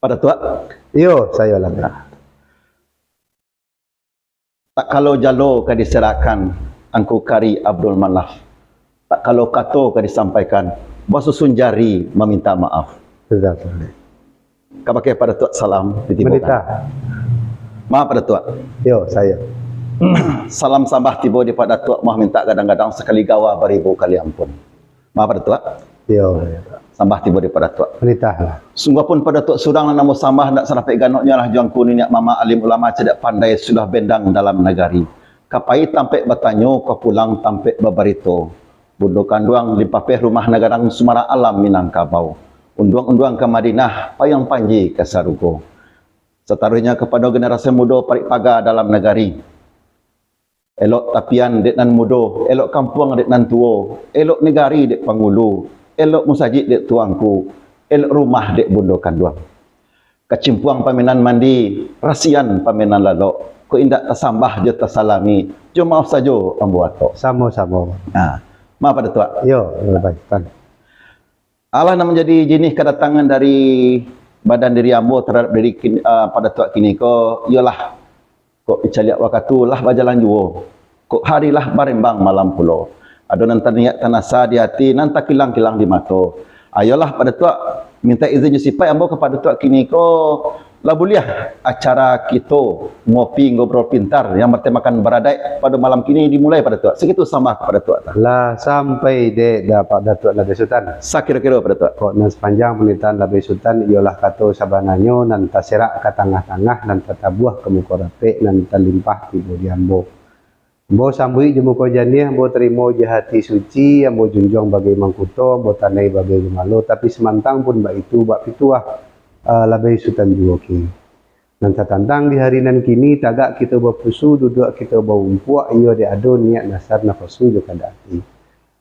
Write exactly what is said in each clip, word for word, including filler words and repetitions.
Pak Datuak. Iyo, sayo lah. Nah. Tak kalau jalo ka diserahkan, Angku Kari Abdul Manaf. Tak kalau kato ka disampaikan, basusun jari maminta maaf. Sudah, sudah. Ka bakeh Pak Datuak salam ditibokan. Manitah. Maaf, Pak Datuak. Yo, sayo. Salam sambah tibo di Pak Datuak, maaf mintak gadang-gadang, sakali gawa baribu kali ampun. Maaf, Pak Datuak. Yo, yo. Sambah tibo di Pak Datuak. Manitah lah. Sungguahpun Pak Datuak surang nan ambo sambah, ndak sarapek ganoknyo lah jo angku niniak mamak alim ulama cadiak pandai sudah bendang dalam nagari. Ka pai tampek batanyo, ka pulang tampek babarito. Bundo kanduang limpah peh rumah nagarang, sumarak alam Minangkabau. Unduang-unduang ka Madinah, payuang panji ka sarugo. Sataruihnyo kapado generasi mudo parik paga dalam nagari. Elok tapian dek nan mudo, elok kampuang dek nan tuo, elok nagari dek pangulu, elok musajik dek tuangku, elok rumah dek bundo kanduang. Kacimpuang pamenan mandi, rasian pamenan lalok, kok indak tasambah jo tasalami, jo maoh sajo ambo atok. Samo-samo. Nah, maaf, Pak Datuak. Yo, baik, kan. Alah nan manjadi jinih kadatangan dari badan diri ambo taradok diri kin-, ah, Pak Datuak kiniko, iyolah, kok dicaliak wakatu lah bajalan juo, kok hari lah barembang malam pulo. Ado nan taniaik tanasa di ati, nan takilang-kilang di mato. Ayolah, Pak Datuak, mintak izin jo sipaik ambo ka Pak Datuak kiniko, lah buliah acara kito ngopi ngobrol pintar yang bertemakan baradaik pado malam kini dimulai, Pak Datuak. Sakitu sambah ka Pak Datuak. Lah sampai dek Pak Datuak Labai Sutan? Sakiro-kiro, Pak Datuak. Kok nan sapanjang panitahan Labai Sutan, iyolah kato sabananyo nan taserak ka tangah-tangah, nan tatabuah ka muko dapek, nan talimpah tibo di ambo. Ambo sambuik jo muko janiah, ambo tarimo jo hati suci, ambo junjuang bagai mangkuto, ambo tanai bagai gumalo, tapi samantang pun baitu, bak pituah, ah, Labai Sutan juo ki. Nan tatantang di hari nan kini, tagak kito bapusu, duduak kito baumpuak, iyo dek ado niat nasar nafasu jo kandak ati.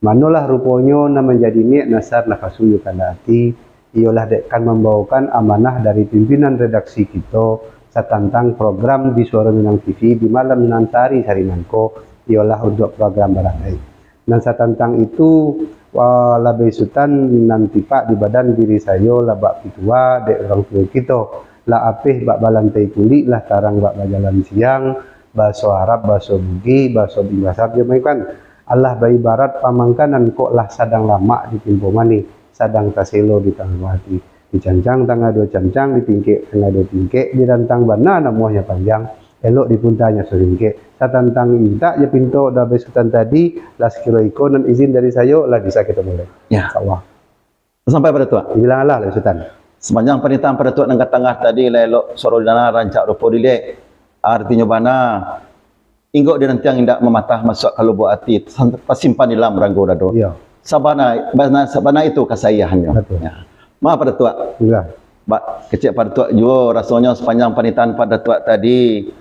Manolah ruponyo nan manjadi niat nasar nafasu jo kandak ati, iyolah dek kan mambawokan amanah dari pimpinan redaksi kito satantang program di Suaro Minang T V di malam nan antari sari nangko, iyolah untuak program baradaik. Nan satantang itu, wa-, Labai Sutan nan tipak di badan diri sayo lah bak pituah dek urang tuo kito, lah apeh bak balantai kulik, lah tarang bak bajalan siang, baso Arab, baso Bugih, baso Bingkasar jo maikan. Alah baibarat pamangkanan kok lah sadang lamak ditimpo manih, sadang taselo di tangah ati. Dicancang tangah duo cancang, ditingkek tangah duo tingkek, dirantang bana namuahnyo panjang, elok dipuntanyo saringkek. Satantang intak jo pinto Labai Sutan tadi, lah sakiro iko nan izin dari sayo, lah bisa kito mulai. Ya. InsyaAllah. Sampai Pak Datuak. Dibilang alah lah, Sutan. Sapanjang panitahan Pak Datuak nan ka tangah tadi, lah elok suaro didanga, rancak rupo diliek. Artinyo bana, inggok dinantiang indak mamatah, masuak ka lubuak ati, tasimpan di dalam ranggo dado. Iyo. Sabana, bana, sabana itu kasaiahnyo. Batua. Ya. Maaf, Pak Datuak. Iyo. Bak kecek Pak Datuak juo, rasonyo sapanjang panitahan Pak Datuak tadi,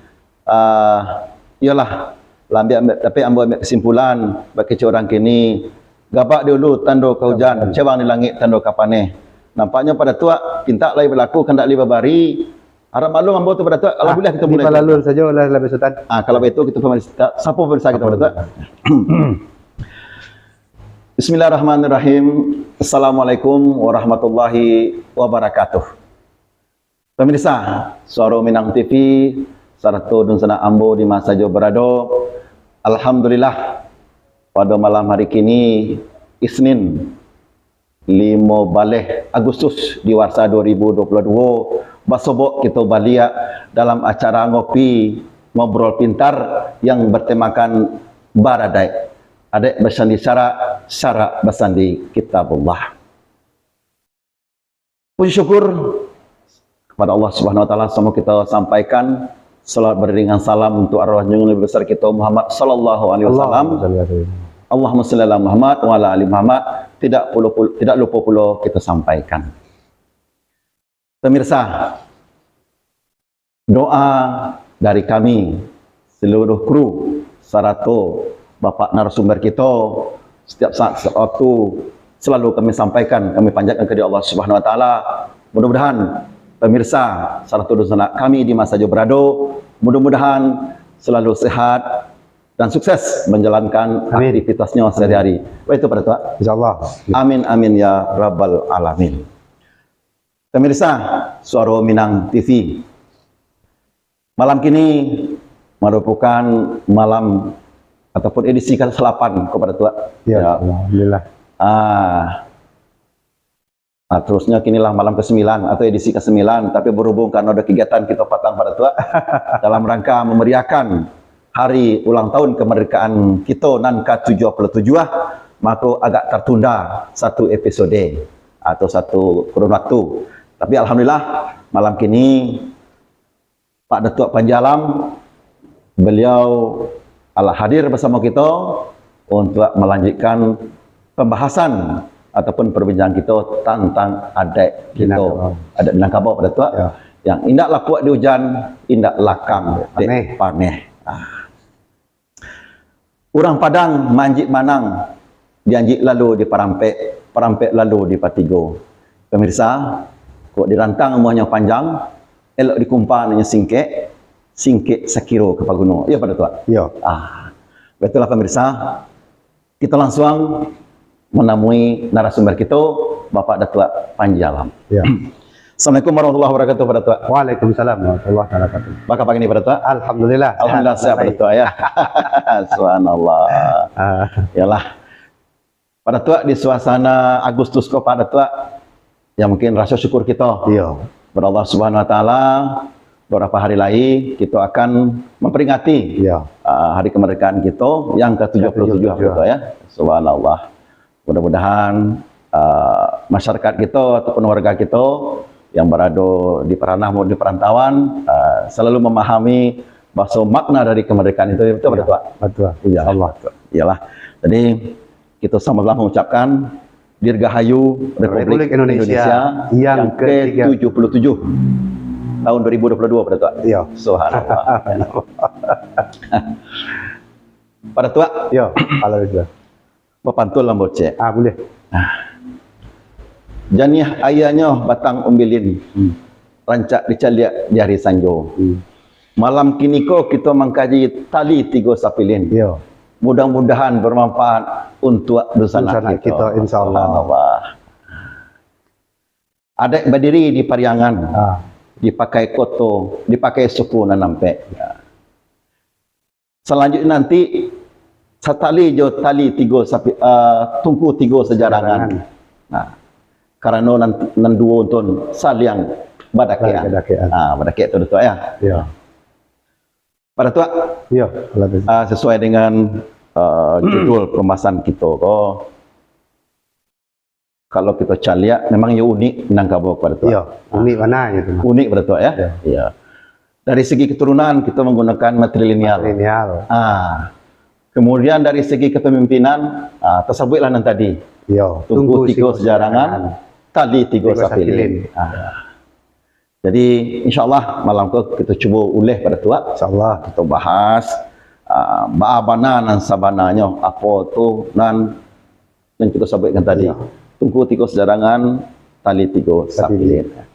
ah, iyolah, lah ambiak, ambiak, tapi ambo ambiak kasimpulan, bak kecek urang kini, gabak di ulu tando ka ujan, cebang di langik tando ka paneh. Nampaknyo Pak Datuak pintak lai balaku, kandak lai babari. Harap maklum ambo tu, Pak Datuak, kalau buliah kito mulai. Dipalalun sajo lah, Labai Sutan. Ah, kalau baitu kito pemirsa, sapo pemirsa kito, Pak Datuak? Bismillahirrahmanirrahim. Assalamualaikum warahmatullahi wabarakatuh. Pemirsa, Suaro Minang T V, sarato dunsanak ambo di ma sajo barado, alhamdulillah, pado malam hari kini, Isnin, limo baleh Agustus di warsa dua ribu dua puluh dua, basobok kito baliak dalam acara ngopi, ngobrol pintar yang bertemakan baradaik. Adaik basandi syarak, syarak basandi Kitabullah. Puji syukur kepada Allah Subhanahu wa Taala, samo kita sampaikan salawat beriringan salam untuk arwah junjungan Nabi besar kita Muhammad sallallahu alaihi wasallam. Allahumma shalli ala Muhammad wa ala ali Muhammad. Tidak pulo, pulo, tidak lupa pulo kita sampaikan. Pemirsa, doa dari kami, seluruh kru, sarato Bapak narasumber kito, setiap saat, setiap waktu, selalu kami sampaikan, kami panjatkan ka Allah Subhanahu wa Taala. Mudah-mudahan pemirsa sarato dunsanak kami di ma sajo barado, mudah-mudahan selalu sehat dan sukses menjalankan, amin, aktivitasnya sehari-hari. Baik itu, Pak Datuak. InsyaAllah. Amin, amin, ya rabbal alamin. Pemirsa Suaro Minang T V, malam kini marupokan malam ataupun edisi ka salapan ko Pak Datuak. Ya, ya. Alhamdulillah. Ah, ah, terusnya kinilah malam kesembilan atau edisi kesembilan, tapi berhubung karena ada kegiatan kita patang Pak Datuak dalam rangka memeriahkan hari ulang tahun kemerdekaan kita nan ka tujuh puluh tujuh, maka agak tertunda satu episode atau satu kurun waktu. Tapi alhamdulillah, malam kini Pak Datuak Panji Alam, beliau alah hadir bersama kita untuk melanjutkan pembahasan ataupun perbincangan kita tentang adat kita, Minangkabau. Adat Minangkabau, Pak Datuak. Ya. Yang indak lapuak di ujan, indak lakang dek paneh. Paneh. Ah. Urang Padang maanjik manang, dianjik lalu diparampek, parampek lalu dipatigo. Pemirsa, kok dirantang umuahnyo panjang, elok dikumpa nyo singkek, singkek sakiro ka paguno. Iyo, Pak Datuak? Iyo. Ah, baitulah pemirsa, kita langsung menemui narasumber kita, Bapak Datuak Panji Alam. Ya. Assalamualaikum warahmatullahi wabarakatuh, Pak Datuak. Waalaikumsalam warahmatullahi wabarakatuh. Baa kaba kini, Pak Datuak? Alhamdulillah. Alhamdulillah, sehat, Pak Datuak, ya. Subhanallah. Ah. Yalah. Pak Datuak, di suasana Agustus ko, Pak Datuak, ya mungkin raso syukur kita. Iya. Kepada Allah Subhanahu Wa Taala, beberapa hari lagi kita akan memperingati, iya, ah, hari kemerdekaan kita yang ke tujuh puluh tujuh, ke tujuh puluh tujuh, Pak Datuak, ya. Subhanallah. Mudah-mudahan, ah, masyarakat kita ataupun warga kita yang berada di peranah maupun di perantauan, ah, selalu memahami bahasa makna dari kemerdekaan itu, betul, Pak Datuak? Iya, betul. Iya. Insya Allah. Iyalah. Jadi, kita sama-sama mengucapkan Dirgahayu Republik Indonesia yang ke tujuh puluh tujuh tahun dua ribu dua puluh dua, Pak Datuak. Iya. Subhanallah. Pak Datuak. Iya, kalau itu. Bapantun lah, Bocek. Ah, boleh. Janiah aianyo batang umbilin, hmm, rancak dicaliak di ari sanjo. Hmm. Malam kiniko kito mangkaji tali tigo sapilin. Iyo. Mudah-mudahan bermanfaat untuak dunsanak kito. Dunsanak kito, insya Allah. Subhanallah. Adat badiri di Pariangan, ah, dipakai koto, dipakai suku nan ampek. Ya. Salanjuiknyo nanti, satali jo tali tigo sapi-, eh, tungku tigo sajarangan. Sajarangan. Nah, karano nan, nan duo tu saliang badakekan. Badakekan. Ah, badakek tu, Datuak, ya. Ya. Pak Datuak, ya, kalau begitu, ah, sesuai dengan, eh, judul pembahasan kito ko, kalau kito caliak, memang iyo unik Minangkabau, Pak Datuak. Iyo, unik bana gitu. Unik, Pak Datuak, ya? Iyo. Iya. Dari segi keturunan, kito manggunakan matrilineal. Matrilineal. Ah. Kemudian dari segi kepemimpinan, ah, tasabuiklah nan tadi. Iyo. Tungku tigo sajarangan, tali tigo sapilin. Tigo sapilin. Ah. Jadi, insya Allah, malam ko kito cubo uleh, Pak Datuak. Insya Allah. Kito bahas, ah, baa bana nan sabananyo, apo tu nan, nan kito sabuikkan tadi. Iya. Tungku tigo sajarangan, tali tigo sapilin. Sapilin.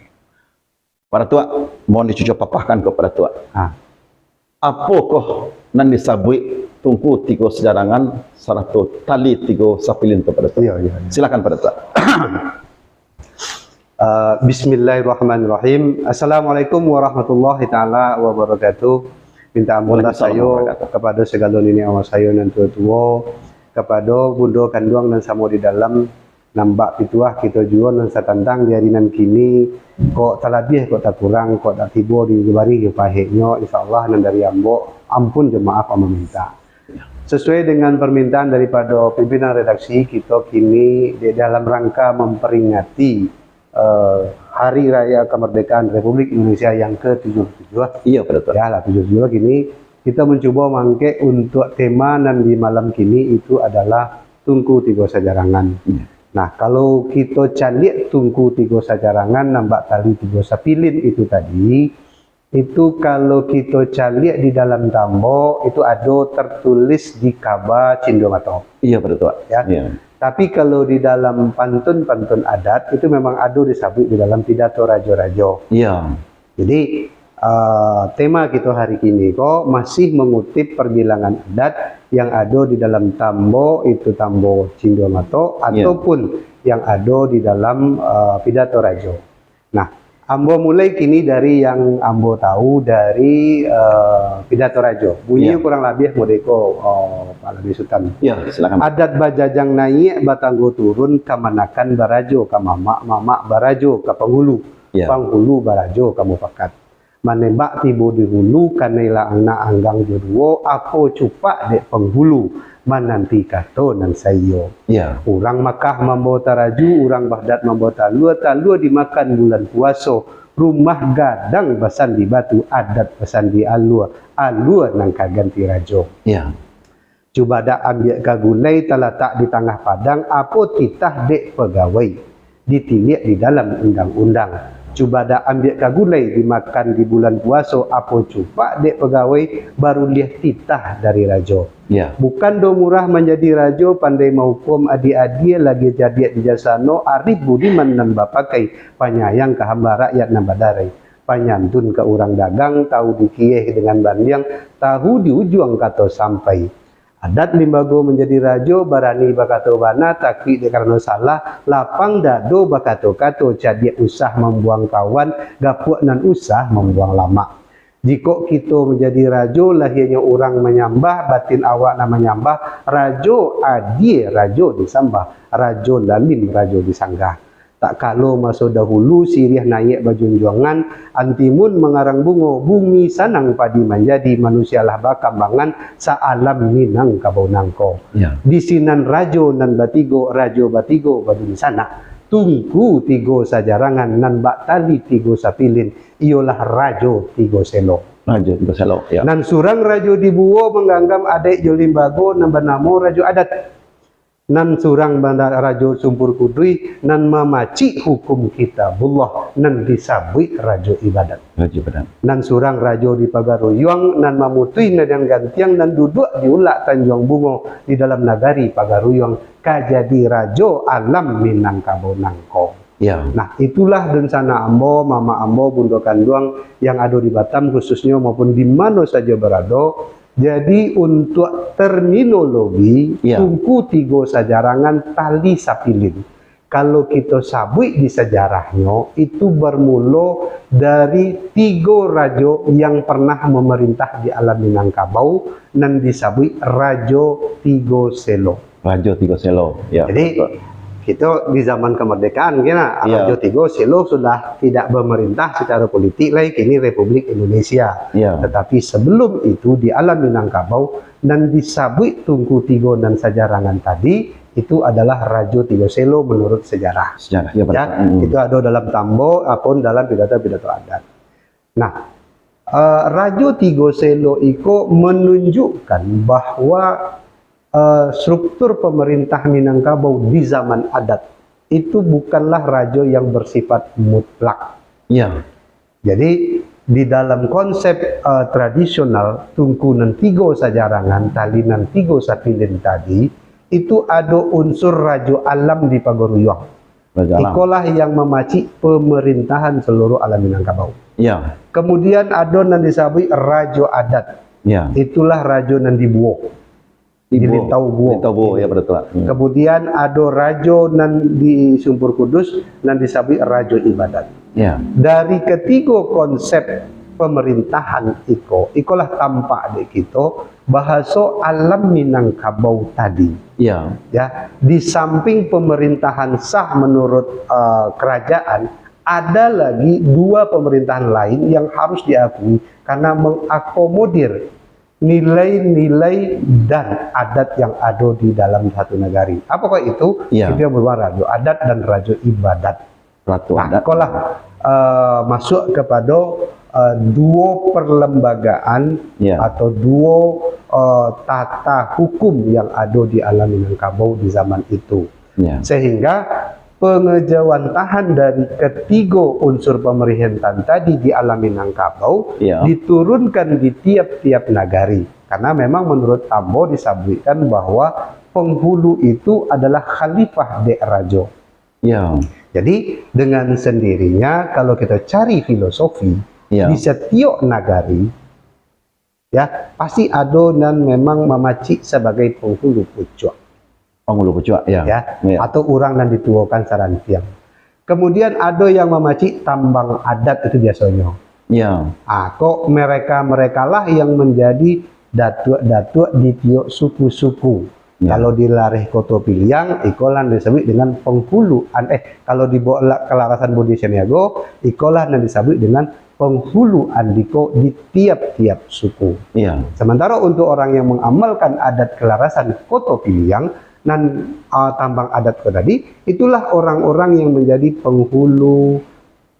Pak Datuak, mohon dicuco papahkan ko, Pak Datuak. Ah. Apokoh nan disabuik tungku tigo sajarangan sarato tali tigo sapilin tu, Pak Datuak? Iya, iya, iya. Silakan, Pak Datuak. Ah, bismillahirrahmanirrahim. Assalamualaikum warahmatullahi taala wabarakatuh. Mintak ampun lah sayo kapado sagalo niniak mamak sayo nan tuo-tuo, kapado bundo kanduang nan samo di dalam, nan bak pituah kito juo nan satantang di ari nan kini, kok talabiah, kok takurang, kok tak tibo di barih jo paheknyo, insya Allah nan dari ambo ampun jo maaf ambo minta. Sesuai dengan permintaan daripado pimpinan redaksi, kito kini di dalam rangka memperingati, eh, Hari Raya Kemerdekaan Republik Indonesia yang ke tujuh puluh tujuh. Iya, Pak Datuak. Ya lah, tujuh puluh tujuh kini, kito mencubo mangkek untuk tema nan di malam kini itu adalah Tungku Tigo Sajarangan. Iya. Nah, kalau kito caliak Tungku Tigo Sajarangan nan bak tali tigo sapilin itu tadi, itu kalau kito caliak di dalam tambo, itu ado tertulis di kaba Cindua Mato. Iya, Pak Datuak. Ya. Iya. Tapi kalau di dalam pantun-pantun adat, itu memang ado disabuik di dalam pidato rajo-rajo. Iya. Jadi, eh, tema kito hari kini ko masih mengutip perbilangan adat yang ado di dalam tambo, itu tambo Cindua Mato, iya, ataupun yang ado di dalam, eh, pidato rajo. Nah, ambo mulai kini dari yang ambo tahu dari, eh, pidato rajo. Bunyinyo kurang labiah modeko, eh, Pak Labi Sutan. Ya, silakan. Adat bajajang naiak, batanggo turun, kamanakan barajo ka mamak, mamak barajo ka panghulu, ya, panghulu barajo ka mufakat. Manembak tibo di hulu, kanailah anak anggang jo duo, apo cupak dek panghulu, mananti kato nan saiyo. Ya. Urang Makah mambawa taraju, urang Baghdad mambawa talua, talua dimakan bulan puaso, rumah gadang basandi batu, adat basandi alua, alua nan ka ganti rajo. Ya. Cubadak ambiak ka gulai, talatak di tangah padang, apo titah dek pagawai, ditiliak di dalam undang-undang. Cubadak ambiak ka gulai, dimakan di bulan puaso, apo cupak dek pagawai, baruliah titah dari rajo. Ya. Bukan doh murah manjadi rajo, pandai mahukum, adie-adie lagi cadiak bijaksano, arif budiman nan bapakai, panyayang ka hamba rakyat nan badarai, panyantun ka urang dagang, tahu di kieh dengan bandiang, tahu di ujuang kato sampai. Adat limbago manjadi rajo, barani bakato bana, takuik dek karano salah, lapang dado bakato-kato, cadiak usah mambuang kawan, gapuak nan usah mambuang lamak. Jikok kito manjadi rajo, lahianyo urang manyambah, batin awak nan manyambah, rajo adie rajo disambah, rajo lalim rajo disanggah. Tak kalo maso dahulu, siriah naiak bajunjuangan, antimun mangarang bungo, bumi sanang padi manjadi, manusia lah bakambangan, sa-alam Minangkabau nangko. Ya. Di sinan rajo nan batigo, rajo batigo badunsanak, tungku tigo sajarangan, nan bak tali tigo sapilin, iyolah Rajo Tigo Selo. Rajo Tigo Selo, ya. Nan surang rajo di Buwo mangganggam adaik jo limbago nan banamo Rajo Adat. Nan surang banda-, Rajo Sumpur Kudui nan mamacik hukum Kitabullah nan disabuik Rajo Ibadat. Rajo Ibadat. Nan surang rajo di Pagaruyuang nan mamutuih nadiang gantiang nan duduak di ulak Tanjuang Bungo di dalam nagari Pagaruyuang ka jadi rajo alam Minangkabau nangko. Ya. Nah, itulah rencana ambo, mamak ambo, bundo kanduang yang ado di Batam khususnyo maupun di mano sajo barado, jadi, untuak terminologi, ya, tungku tigo sajarangan tali sapilin. Kalau kito sabuik di sejarahnyo, itu bermulo dari tigo rajo yang pernah memerintah di alam Minangkabau, nan disabuik Rajo Tigo Selo. Rajo Tigo Selo, ya. Jadi, betul. Kito di zaman kemerdekaan, kena, ya, Rajo Tigo Selo sudah tidak memerintah secara politik lai, kini Republik Indonesia. Ya. Tetapi sebelum itu, di alam Minangkabau, nan disabuik Tungku Tigo nan sajarangan tadi, itu adalah Rajo Tigo Selo menurut sejarah. Sejarah, ya, ya, betul. Hmm. Itu ada dalam tambo, ataupun dalam pidato-pidato adat. Nah, eh, Rajo Tigo Selo iko menunjukkan bahwa, eh, struktur pemerintah Minangkabau di zaman adat itu bukanlah rajo yang bersifat mutlak. Ya. Jadi, di dalam konsep, eh, tradisional, tungku nan tigo sajarangan, tali nan tigo sapilin tadi, itu ado unsur rajo alam di Pagaruyuang. Rajo alam. Ikolah yang mamacik pemerintahan seluruh alam Minangkabau. Ya. Kemudian ado nan disabuik rajo adat. Ya. Itulah rajo nan di Buwo. Di Buwo. Di Lintau Buwo. Lintau Buwo, ya, betul. Hmm. Kemudian ado rajo nan di Sumpur Kudus, nan disabuik Rajo Ibadat. Ya. Dari ketigo konsep pemerintahan iko, ikolah tampak dek kito bahaso alam Minangkabau tadi. Ya. Ya, di samping pemerintahan sah menurut, eh, kerajaan, ada lagi dua pemerintahan lain yang harus diakui karena mengakomodir nilai-nilai dan adat yang ado di dalam satu nagari. Apakah itu? Ya. Itu yang berubah rajo adat dan rajo ibadat. Ratu adat. Nah, kolah, eh, masuk kepada, eh, duo perlembagaan, ya, atau duo, eh, tata hukum yang ado di alam Minangkabau di zaman itu. Ya. Sehingga pengejawantahan dari ketigo unsur pemerintahan tadi di alam Minangkabau, ya, diturunkan di tiap-tiap nagari. Karena memang menurut ambo disabuikkan bahwa penghulu itu adalah khalifah dek rajo. Ya. Jadi, dengan sendirinya, kalau kita cari filosofi, ya, di setiap nagari, ya, pasti ado nan memang mamacik sebagai penghulu pucuak. Penghulu pucuak, ya. Ya, ya. Atau urang nan dituokan sarantiang. Kemudian ado yang mamacik tambang adat itu biasonyo. Ya. Ah, kok mereka-merekalah yang menjadi datuak-datuak di tiok suku-suku. Ya. Kalau di lareh Koto Piliang, ikolah nan disabuik dengan penghulu an-, eh, kalau di Bo-, La-, Kalarasan Budi Semiago, ikolah nan disabuik dengan penghulu andiko di tiap-tiap suku. Ya. Sementara untuk orang yang mengamalkan adat Kalarasan Koto Piliang, nan, ah, tambang adat ko tadi, itulah orang-orang yang menjadi penghulu,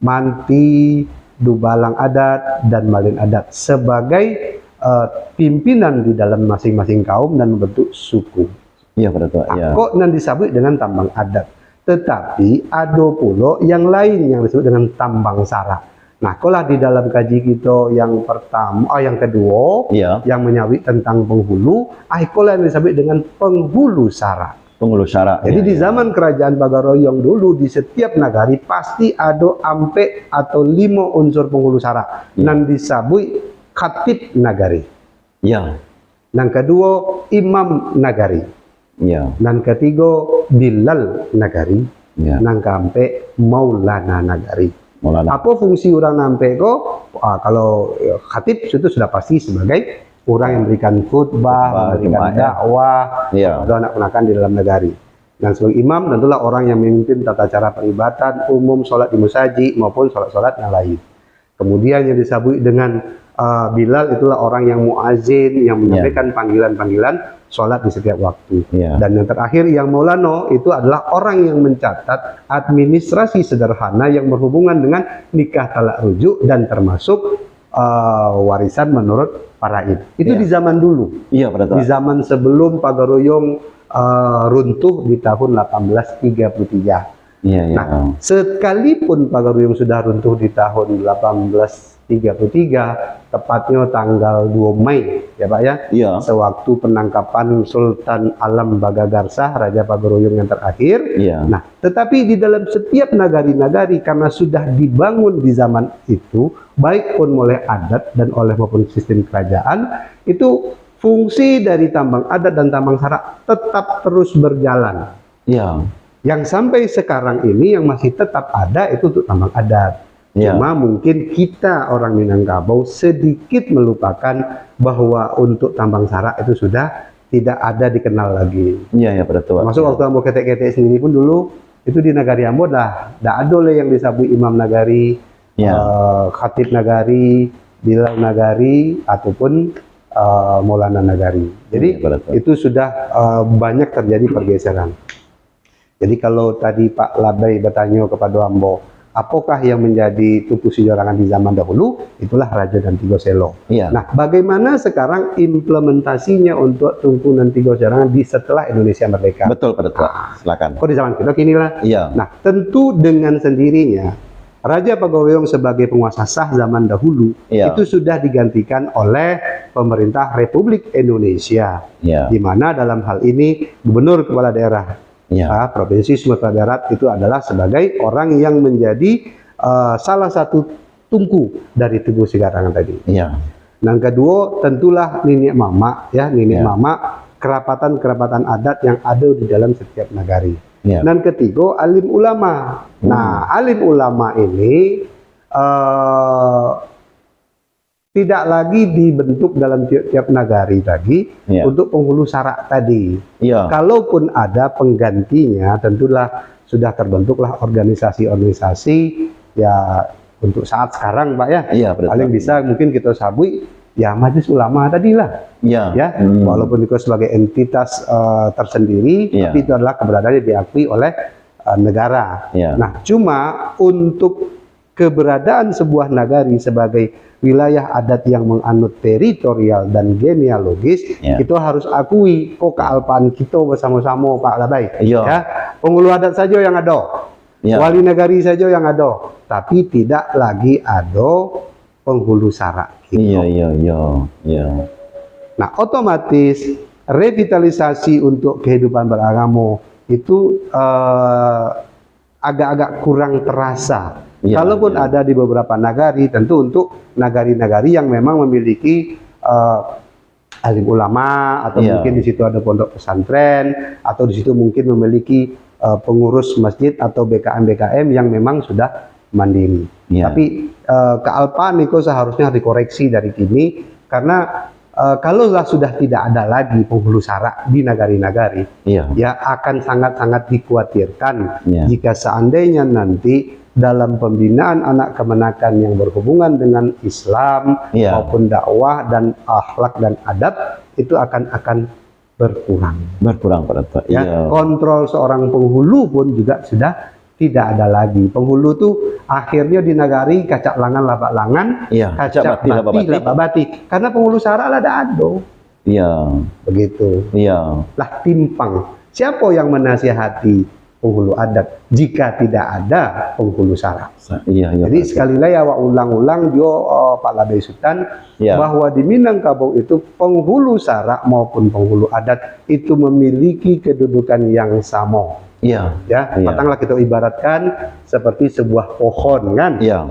manti, dubalang adat, dan malin adat sebagai, eh, pimpinan di dalam masing-masing kaum dan membentuk suku. Iya, betul, iya. Kok nan disabuik dengan tambang adat. Tetapi, ado pulo yang lain yang disebut dengan tambang sarak. Nah, kolah di dalam kaji kito yang pertama, ah, yang kedua, iya, yang menyabik tentang penghulu, ah, ikolah yang disebut dengan penghulu sarak. Penghulu sarak. Jadi, iya, di, iya, zaman kerajaan Pagaroyong dulu, di setiap nagari pasti ado ampek atau limo unsur penghulu sarak. Iya. Nan disabuik khatib nagari. Iya. Nan kaduo, imam nagari. Iya. Nan katigo, bilal nagari. Iya. Nan kaampek, maulana nagari. Maulana. Apo fungsi urang nan ampek ko? Ah, kalau, eh, khatib itu sudah pasti sebagai urang yang memberikan khutbah, khutbah, memberikan Jumat, ya, dakwah, iya, kepada anak ponakan di dalam nagari. Dan sebagai imam, tentulah orang yang memimpin tata cara peribadatan umum, sholat di musajik, maupun sholat-sholat yang lain. Kemudian yang disabuik dengan, ah, bilal, itulah orang yang muazin, yang, ya, menyampaikan panggilan-panggilan sholat di setiap waktu. Ya. Dan yang terakhir, yang maulana, itu adalah orang yang mencatat administrasi sederhana yang berhubungan dengan nikah talak rujuk dan termasuk eh, warisan menurut faraid. Itu, iya, di zaman dulu. Iya, pada saat. Di zaman sebelum Pagaroyong, eh, runtuh di tahun lapan belas tiga puluh tiga. Iya, iya. Nah, sekalipun Pagaroyong sudah runtuh di tahun lapan belas tiga puluh tiga, tepatnya tanggal dua Mei, ya, Pak, ya. Iya. Sewaktu penangkapan Sultan Alam Bagagarsah, Raja Pagaroyong yang terakhir. Iya. Nah, tetapi di dalam setiap nagari-nagari, karena sudah dibangun di zaman itu, baik pun oleh adat dan oleh maupun sistem kerajaan, itu fungsi dari tambang adat dan tambang sarak tetap terus berjalan. Ya. Yang sampai sekarang ini yang masih tetap ada itu untuk tambang adat. Ya. Cuma mungkin kita orang Minangkabau sedikit melupakan bahwa untuk tambang sarak itu sudah tidak ada dikenal lagi. Iya, iya, betul. Termasuk, iya, waktu ambo ketek-ketek sendiri pun dulu, itu di nagari ambo dah, dah ado lah yang disebut imam nagari, ya, eh, khatib nagari, bilal nagari, ataupun, eh, maulana nagari. Jadi, iya, betul, itu sudah, eh, banyak terjadi pergeseran. Jadi, kalau tadi Pak Labai bertanya kepada ambo, apakah yang menjadi Tungku Sijorangan di zaman dahulu? Itulah Rajo Nan Tigo Selo. Iya. Nah, bagaimana sekarang implementasinya untuk Tungku Nan Tigo Sijorangan di setelah Indonesia merdeka? Betul, Pak Datuk. Ah. Silakan. Kok di zaman kita kini lah? Iya. Nah, tentu dengan sendirinya, Raja Pagaroyong sebagai penguasa sah zaman dahulu, iya, itu sudah digantikan oleh pemerintah Republik Indonesia. Iya. Di mana dalam hal ini gubernur kepala daerah, iya, ah, Provinsi Sumatera Barat itu adalah sebagai orang yang menjadi, eh, salah satu tungku dari Tungku Sijorangan tadi. Iya. Nan kaduo, tentulah niniak mamak, ya, niniak, iya, mamak, kerapatan-kerapatan adat yang ada di dalam setiap nagari. Iya. Nan katigo, alim ulama. Hmm. Nah, alim ulama ini, eh, tidak lagi dibentuk dalam tiap-tiap nagari lagi, iya, untuk penghulu sarak tadi. Iya. Kalaupun ada penggantinya, tentulah sudah terbentuklah organisasi-organisasi, ya, untuk saat sekarang, Pak, ya. Iya, betul. Paling bisa mungkin kita sabui, ya, Majelis Ulama tadi lah. Iya. Ya, hmm, walaupun itu sebagai entitas, eh, tersendiri, iya, tapi itu adalah keberadaannya diakui oleh, eh, negara. Iya. Nah, cuma untuk keberadaan sebuah nagari sebagai wilayah adat yang menganut teritorial dan genealogis, ya, kita harus akui, kok kealpaan kita bersama-sama, Pak Labai. Iya. Ya, penghulu adat saja yang ada, iya, wali nagari saja yang ada, tapi tidak lagi ada penghulu sarak kita. Iya, iya, iya, iya. Nah, otomatis revitalisasi untuk kehidupan beragama itu, eh, agak-agak kurang terasa. Iya, kalaupun, iya, ada di beberapa nagari, tentu untuk nagari-nagari yang memang memiliki, eh, alim ulama, atau, iya, mungkin di situ ada pondok pesantren, atau di situ mungkin memiliki eh, pengurus masjid atau B K M-B K M yang memang sudah mandiri. Ya. Tapi, eh, kealpaan itu seharusnya dikoreksi dari kini, karena, eh, kalau lah sudah tidak ada lagi penghulu syarak di nagari-nagari, Iya. ya, akan sangat-sangat dikhawatirkan Iya. jika seandainya nanti dalam pembinaan anak kemenakan yang berhubungan dengan Islam Iya. maupun dakwah dan akhlak dan adab, itu akan, akan berkurang. Berkurang, Pak Datuk. Ya, Iya. kontrol seorang penghulu pun juga sudah tidak ada lagi. Penghulu tu akhirnya di nagari kacak langan labak langan, Iya, kacak kacak batih labak batih batih. labak batih. Karena penghulu syarak lah dak ado. Iya. Begitu. Iya. Lah timpang. Siapa yang menasihati penghulu adat jika tidak ada penghulu syarak? Sa-, iya, iya, Jadi, Pak Datuk. sekali lagi awak ulang-ulang jo, eh, Pak Labai Sutan, Iya. bahwa di Minangkabau itu penghulu syarak maupun penghulu adat itu memiliki kedudukan yang sama. Iya. Ya, Iya. patanglah kita ibaratkan seperti sebuah pohon, kan? Iya.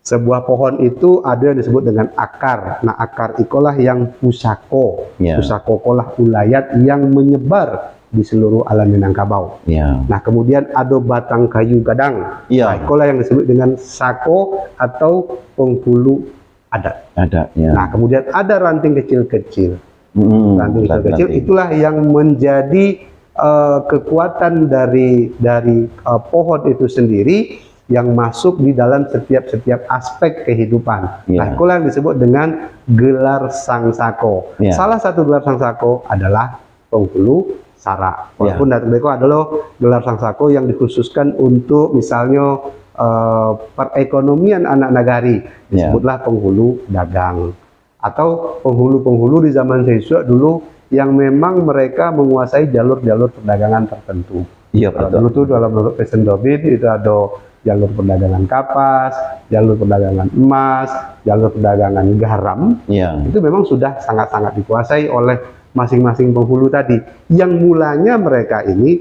Sebuah pohon itu ada yang disebut dengan akar. Nah, akar ikolah yang pusako. Iya. Pusako kolah ulayat yang menyebar di seluruh alam Minangkabau. Iya. Nah, kemudian ada batang kayu gadang. Iya. Nah, ikolah yang disebut dengan sako atau penghulu adat. Adat, ya. Nah, kemudian ada ranting kecil-kecil. Mm-mm, Ranting betul, kecil-kecil ranting. itulah yang menjadi, eh, kekuatan dari, dari, eh, pohon itu sendiri yang masuk di dalam setiap-setiap aspek kehidupan. Ya. Nah, itulah yang disebut dengan gelar sangsako. Ya. Salah satu gelar sangsako adalah penghulu syarak. Ya. Walaupun dari beko adalah gelar sangsako yang dikhususkan untuk misalnya, eh, perekonomian anak nagari, Ya. disebutlah penghulu dagang. Atau penghulu-penghulu di zaman sisuak dulu yang memang mereka menguasai jalur-jalur perdagangan tertentu. Iya, Kalau betul. dulu tuh dalam menurut Presiden Tobin itu ada jalur perdagangan kapas, jalur perdagangan emas, jalur perdagangan garam. Iya. Itu memang sudah sangat-sangat dikuasai oleh masing-masing penghulu tadi. Yang mulanya mereka ini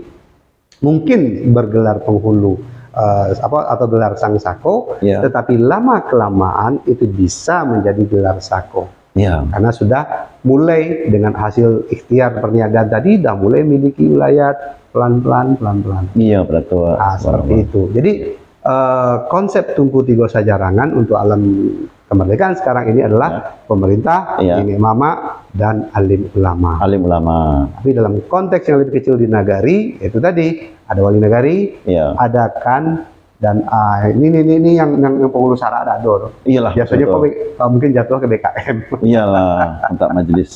mungkin bergelar penghulu, eh, apa, atau gelar sangsako, Iya. tetapi lama-kelamaan itu bisa menjadi gelar sako. Iya. Karena sudah mulai dengan hasil ikhtiar perniagaan tadi, dah mulai miliki wilayah pelan-pelan, pelan-pelan. Iya, betul. Ah, seperti Wah. itu. Jadi, eh, konsep Tungku Tigo Sajarangan untuk alam kemerdekaan sekarang ini adalah Ya. pemerintah, Iya. nenek mamak, dan alim ulama. Alim ulama. Tapi dalam konteks yang lebih kecil di nagari, itu tadi, ada wali nagari, Iya. ada kan, dan, ah, ini, ini, ini, ini yang, yang, yang penghulu syarak dak ada tu. Iyalah, Biasanya betul. kau, ah, mungkin jatuh ke B K M. Iyalah, minta majelis.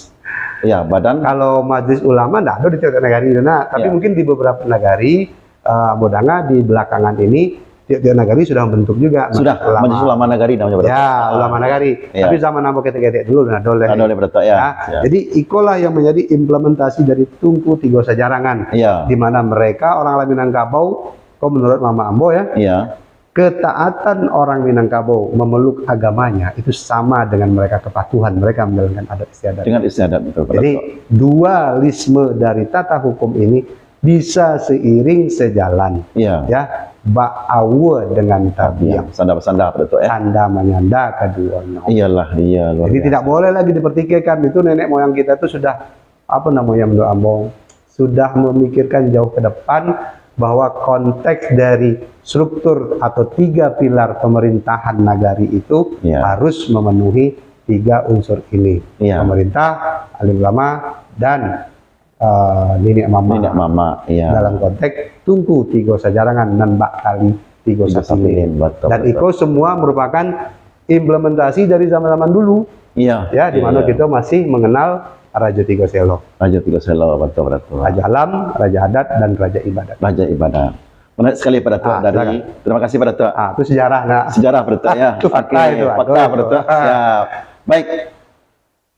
Ya, badan. Kalau majelis ulama ndak ada di tiap-tiap nagari tu, nah. Tapi Iya. mungkin di beberapa nagari, eh, ambo danga di belakangan ini, tiap-tiap nagari sudah membentuk juga Sudah, majelis ulama. Majelis Ulama Nagari namanya, Pak Datuk. Ya, Ah. ulama nagari. Iya. Tapi zaman ambo ketek-ketek dulu, nah, doleh. Nah, doleh, Pak Datuk, ya. Ya. Ya. Jadi, ikolah yang menjadi implementasi dari Tungku Tigo Sajarangan. Iya. Di mana mereka, orang alam Minangkabau, kok menurut mamak ambo, ya, Iya. ketaatan orang Minangkabau memeluk agamanya itu sama dengan mereka kepatuhan mereka menjalankan adat istiadat. Dengan istiadat, betul, Pak Jadi, Datuk. dualisme dari tata hukum ini bisa seiring sejalan, Iya. ya, baawa dengan tabiang. Tabiang. Sanda-sanda, Pak Datuk, ya. Tanda manyanda kaduonyo. Iyalah, iya, luar Jadi, biasa. tidak boleh lagi dipertikaikan. Itu nenek moyang kita tu sudah, apa namanya, menurut ambo, sudah memikirkan jauh ke depan bahwa konteks dari struktur atau tiga pilar pemerintahan nagari itu Iya. harus memenuhi tiga unsur ini. Iya. Pemerintah, alim ulama, dan, eh, niniak mamak. Niniak mamak, iya. Dalam konteks Tungku Tigo Sajarangan nan bak tali tigo Tigo sapilin. sapilin, betul, Dan betul. iko semua merupakan implementasi dari zaman-zaman dulu. Iya, Ya, di iya, mana iya. kita masih mengenal Raja Tigo Selo. Raja Tigo Selo, betul, betul. Raja Alam, Raja Adat, dan Raja Ibadat. Raja Ibadat. Menarik sekali, Pak Datuk, Ah, dari, silakan. terima kasih, Pak Datuk. Ah, itu sejarah, nak. Sejarah, Pak Datuk, ya. Itu fakta Oke, itu, fakta, aduh, Pak itu. Datuk. Ah. Siap. Baik.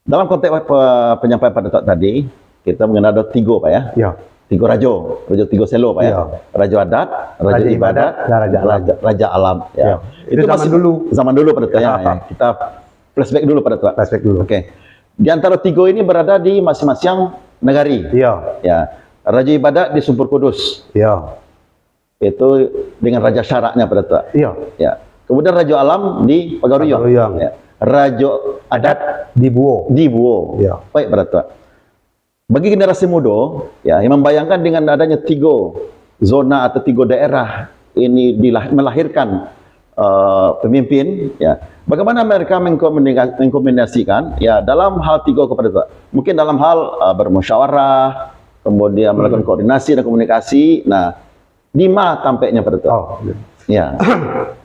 Dalam konteks pe-, penyampaian Pak Datuk tadi, kita mengenal ada tiga, Pak, ya. Ya. Tiga raja. Raja Tigo Selo, Pak, ya. Ya. Raja Adat, Raja Raja Ibadat, Ibadat, dan Raja Alam. Raja, Raja Alam, ya. Ya. Itu Itu zaman masih dulu. zaman dulu, Pak Datuk, ya. Ya. Ya. Kita flashback dulu, Pak Datuk. Flashback dulu. Oke. Di antara tiga ini berada di masing-masing nagari. Ya. Ya. Raja Ibadat di Sumpur Kudus. Ya. Itu dengan raja syaraknya, Pak Datuk. Iya. Ya. Kemudian Raja Alam di Pagaruyuang. Pagaruyuang. Ya. Raja Adat Di Buo. di Buo. Iya. Baik, Pak Datuk. Bagi generasi muda, ya, yang membayangkan dengan adanya tiga zona atau tiga daerah ini dilah-, melahirkan, eh, pemimpin, ya. Bagaimana mereka mengkomunika-, mengkombinasikan, ya, dalam hal tiga kepada, mungkin dalam hal, eh, bermusyawarah, kemudian melakukan koordinasi dan komunikasi. Nah, di ma tampeknyo pada tu? Oh, iya. Ya.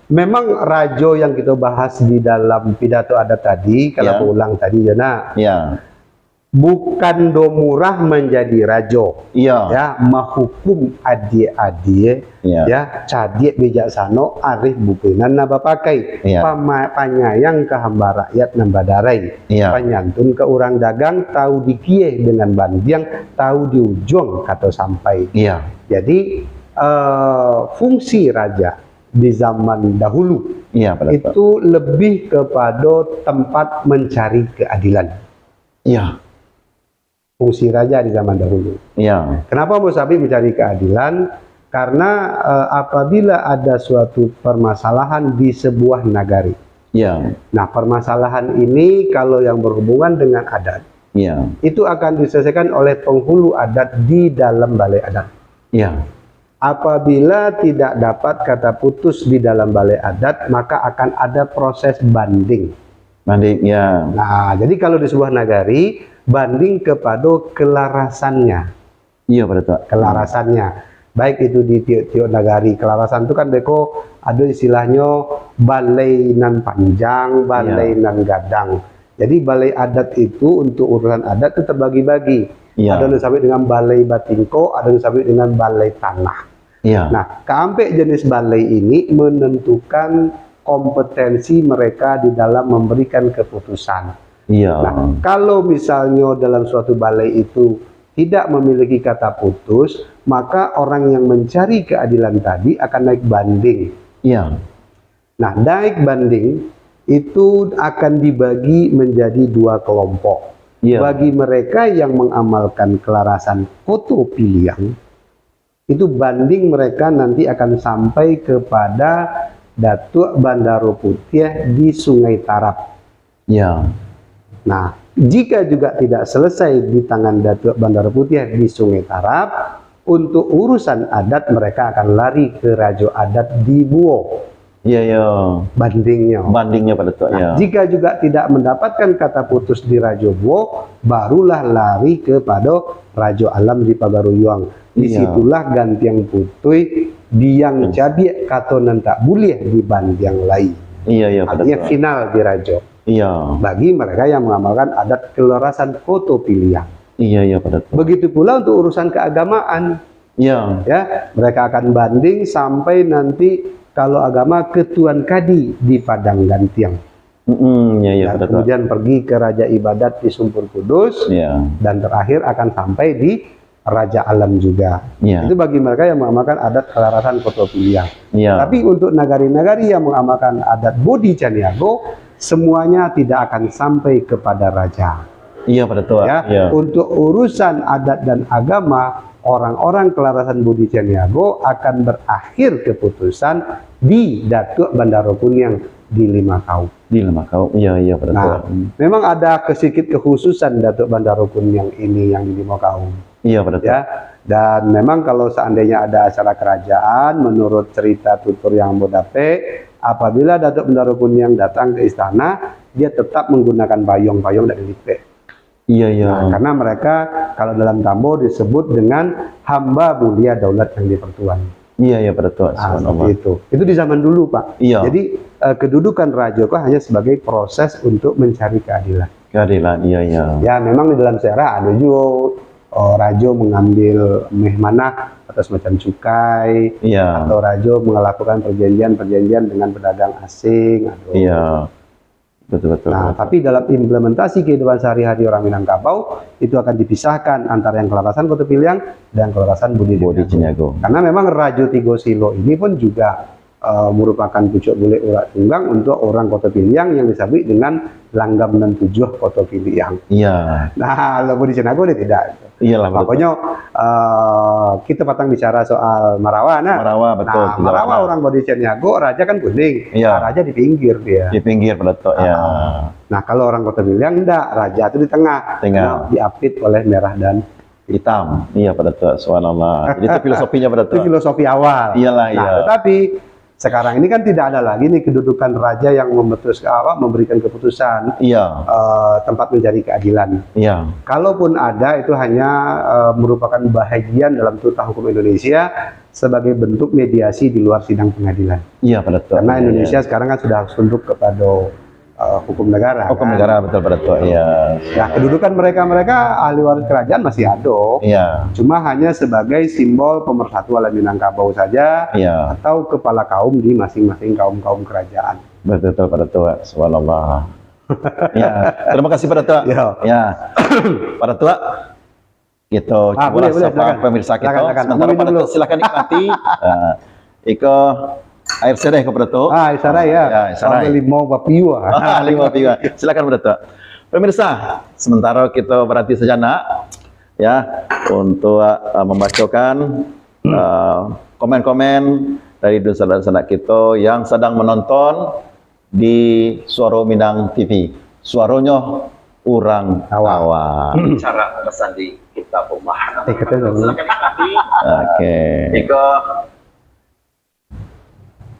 Memang rajo yang kita bahas di dalam pidato adat tadi, kalau Ya. baulang tadi, Jona, Ya. bukan do murah manjadi rajo. Iya. Ya, mahukum adiak-adiak, Iya. ya, cadiak bijaksano, arif buku nan nan bapakai, Iya. pama-, panyayang ka hamba rakyat nan badarai, Iya. panyantun ka urang dagang, tahu dikieh dengan bandiang, tahu di ujuang kato sampai. Iya. Jadi, eh, fungsi raja di zaman dahulu Iya, betul. itu lebih kepada tempat mencari keadilan. Iya. Fungsi raja di zaman dahulu. Iya. Kenapa Musabi mencari keadilan? Karena, eh, apabila ada suatu permasalahan di sebuah nagari. Iya. Nah, permasalahan ini kalau yang berhubungan dengan adat, Iya. itu akan diselesaikan oleh penghulu adat di dalam balai adat. Iya. Apabila tidak dapat kata putus di dalam balai adat, maka akan ada proses banding. Banding, ya. Nah, jadi kalau di sebuah nagari, banding kepada kelarasannya. Iya, pada tu. Kelarasannya. Baik itu di tiok-tiok nagari, kelarasan tu kan beko ado istilahnyo balai nan panjang, balai Iya. nan gadang. Jadi balai adat itu untuk urusan adat tu terbagi-bagi. Iya. Ada yang disebut dengan balai batingko, ada yang disebut dengan balai tanah. Iya. Nah, keampek jenis balai ini menentukan kompetensi mereka di dalam memberikan keputusan. Iya. Nah, kalau misalnya dalam suatu balai itu tidak memiliki kata putus, maka orang yang mencari keadilan tadi akan naik banding. Iya. Nah, naik banding itu akan dibagi menjadi dua kelompok. Iya. Bagi mereka yang mengamalkan kelarasan Koto Piliang, itu banding mereka nanti akan sampai kepada Datuak Bandaro Putiah di Sungai Tarab. Ya. Nah, jika juga tidak selesai di tangan Datuak Bandaro Putiah di Sungai Tarab, untuk urusan adat mereka akan lari ke rajo adat di Buo. Ya, ya. Bandingnyo. Bandingnyo pada tu, Nah, ya. jika juga tidak mendapatkan kata putus di Rajo Buo, barulah lari kepada Rajo Alam di Pagaruyuang. Di Iya. situlah Gantiang Putuih, Biang Hmm. Cabiak kato nan tak buliah dibandiang lai. Iya, iya, pada Artinya tu. final di rajo. Iya. Bagi mereka yang mengamalkan adat kelarasan Koto Piliang. Iya, iya, pada tu. Begitu pula untuk urusan keagamaan. Iya. Ya, mereka akan banding sampai nanti kalau agama ke Tuan Kadi di Padang Gantiang. Mm-mm, iya, iya, Dan pada tu. kemudian pergi ke Raja Ibadat di Sumpur Kudus, Iya. dan terakhir akan sampai di Raja Alam juga. Iya. Itu bagi mereka yang mengamalkan adat kelarasan Koto Piliang. Iya. Tapi untuk nagari-nagari yang mengamalkan adat Bodi Caniago, semuanya tidak akan sampai kepada raja. Iya, pada tu, Ya, Iya. untuk urusan adat dan agama, orang-orang kelarasan Bodi Caniago akan berakhir keputusan di Datuak Bandaro Kuniang di Lima Kaum. Di Lima Kaum. Iya, iya, pada Nah, tu. memang ada kesikit kekhususan Datuak Bandaro Kuniang ini yang di Lima Kaum. Iya, pada tu. Ya, dan memang kalau seandainya ada acara kerajaan, menurut cerita tutur yang ambo dapek, apabila Datuak Bandaro Kuniang datang ke istana, dia tetap menggunakan payuang-payuang dari lipek. Iya, iya. Nah, karena mereka kalau dalam Tambo disebut dengan hamba mulia daulat yang dipertuan. Iya, iya, pada tu. Ah, seperti Subhanallah. itu. Itu di zaman dulu, Pak. Iya. Jadi, eh, kedudukan rajo ko hanya sebagai proses untuk mencari keadilan. Keadilan, iya, iya. Ya, memang di dalam sejarah ada juga, oh, rajo mengambil meh manah atau semacam cukai, Iya. atau rajo melakukan perjanjian-perjanjian dengan pedagang asing, atau Iya. Betul, betul, Nah, betul. tapi dalam implementasi kehidupan sehari-hari orang Minangkabau, itu akan dipisahkan antara yang kelarasan Koto Piliang dan kelarasan Bodi Bodi Caniago. Caniago. Karena memang Rajo Tigo Silo ini pun juga, eh, merupakan pucuk bulek urat tunggang untuk orang Koto Piliang yang disebut dengan langgam nan tujuh Koto Piliang. Iya. Nah, kalau Bodi Caniago dia tidak. Iyalah, betul. Pokoknya, eh, kita patang bicara soal Marawa, nah. Marawa, betul, Nah, tidak Marawa pernah. orang Bodi Caniago, raja kan kuning. Iya. Nah, raja di pinggir dia. Di pinggir, betul, ya. Ah. Nah, kalau orang Koto Piliang, enggak. Raja tu di tengah. Tengah. Karena diapit oleh merah dan Hitam. Iya, Pak Datuk. Subhanallah. Jadi, itu filosofinya, Pak Datuk. Itu filosofi awal. Iyalah, nah, iya. Tetapi sekarang ini kan tidak ada lagi nih kedudukan raja yang memutus-, apa, memberikan keputusan, iya, eh, tempat mencari keadilan. Iya. Kalaupun ada, itu hanya, eh, merupakan bahagian dalam tata hukum Indonesia sebagai bentuk mediasi di luar sidang pengadilan. Iya, Pak Datuk. Karena, iya, Indonesia, iya, sekarang kan sudah harus tunduk kepada, eh, hukum negara, hukum, kan? Negara, betul, Pak Datuk. Iya. Nah, kedudukan mereka-mereka ahli waris kerajaan masih ada. Iya. Cuma hanya sebagai simbol pemersatu alam Minangkabau saja, iya, atau kepala kaum di masing-masing kaum-kaum kerajaan. Betul, Pak Datuk. Subhanallah. Ya, terima kasih, Pak Datuk. Ya. Ya. Pak Datuk, kita, ah, cubolah boleh, boleh, sapa, silakan, pemirsa kita. Silakan, silakan. Sementara, Pak Datuk, silakan nikmati. Ah, iko air serai ko, Pak Datuk. Ah, air serai, ya. Ya, air serai. Sampai limau bapiu, ah. Ah, limau bapiu. Silakan, Pak Datuk. Pemirsa, sementara kita berhenti sejenak, ya, untuk, ah, membacakan, ah, komen-komen dari dunsanak-dunsanak kita yang sedang menonton di Suaro Minang T V. Suaronyo urang awak. Awak. Cara memesan di kitab rumah. Eh, kata dulu. Silakan nikmati. Oke. Tiga.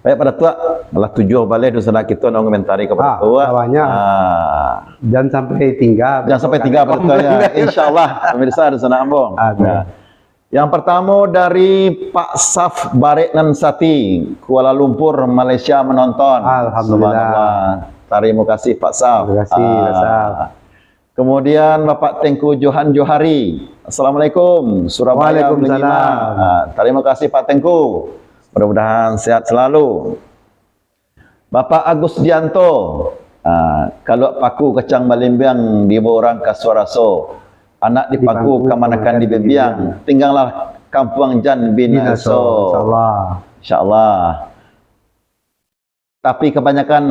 Baik, Pak Datuk, lah tujuah baleh dunsanak kita nak mengomentari ka Pak Datuk. Ah, banyak. Ah. Jangan sampai tinggal. Jangan sampai tinggal, Pak Datuk, ya. Insyaallah, pemirsa dunsanak ambo. Ada. Ya. Yang pertama dari Pak Saf Barek Nan Sati, Kuala Lumpur, Malaysia menonton. Alhamdulillah. Subhanallah. Terima kasih, Pak Saf. Terima kasih, Pak Saf. Ah. Kemudian Bapak Tengku Johan Johari. Assalamualaikum, Surabaya. Waalaikumsalam. Menyimak. Ah, terima kasih, Pak Tengku. Mudah-mudahan sehat selalu. Bapak Agus Dianto, ah, kalau paku kacang balimbiang dibawa urang ka Suaraso, anak di paku kamanakan di bimbiang, tinggalah kampuang jan binaso. Binaso, insyaallah. Insyaallah. Tapi kabanyakan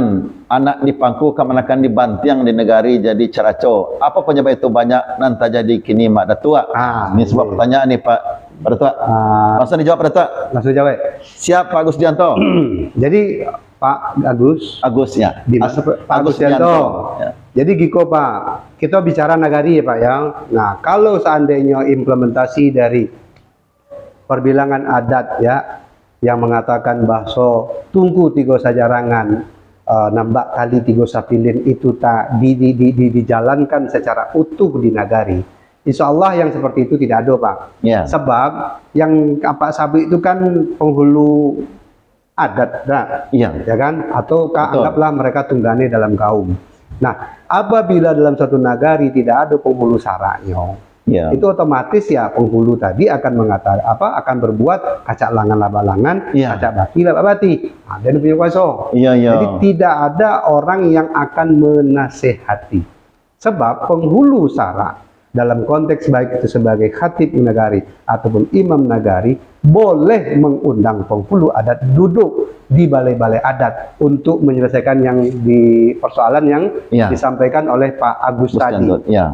anak di paku kamanakan di bantiang di nagari jadi caraco. Apa penyebab itu banyak nan tajadi kini, Mak Datuak? Ah, ini sebuah pertanyaan ni, Pak, Pak Datuak. Ah. Langsung dijawab, Pak Datuak. Langsung jawab. Siap, Pak Agus Dianto. Jadi, Pak Agus. Agus, ya. Di mana, Pak Agus Dianto. Ya. Jadi, giko, Pak, kita bicara nagari, ya, Pak, ya. Nah, kalau seandainya implementasi dari perbilangan adat, ya, yang mengatakan bahwa tungku tigo sajarangan, eh, nambak kali tigo sapilin itu tak di, di, di, di, dijalankan secara utuh di nagari, insya Allah yang seperti itu tidak ada, Pak. Ya. Sebab yang Apak sabuik itu kan penghulu adat, dah. Iya. Ya kan? Atau ka-, betul, anggaplah mereka tunggane dalam kaum. Nah, apabila dalam suatu nagari tidak ada penghulu saraknyo, iya, itu otomatis ya penghulu tadi akan mengata-, apa, akan berbuat kacak langan lah balangan, iya, kacak bati lah babati. Nah, dia punyo kuaso. Iya, iya. Jadi tidak ada orang yang akan menasehati. Sebab penghulu sarak dalam konteks baik itu sebagai khatib nagari ataupun imam nagari boleh mengundang penghulu adat duduk di balai-balai adat untuk menyelesaikan yang di persoalan yang, iya, disampaikan oleh Pak Agus, Agus tadi. Dianto, iya.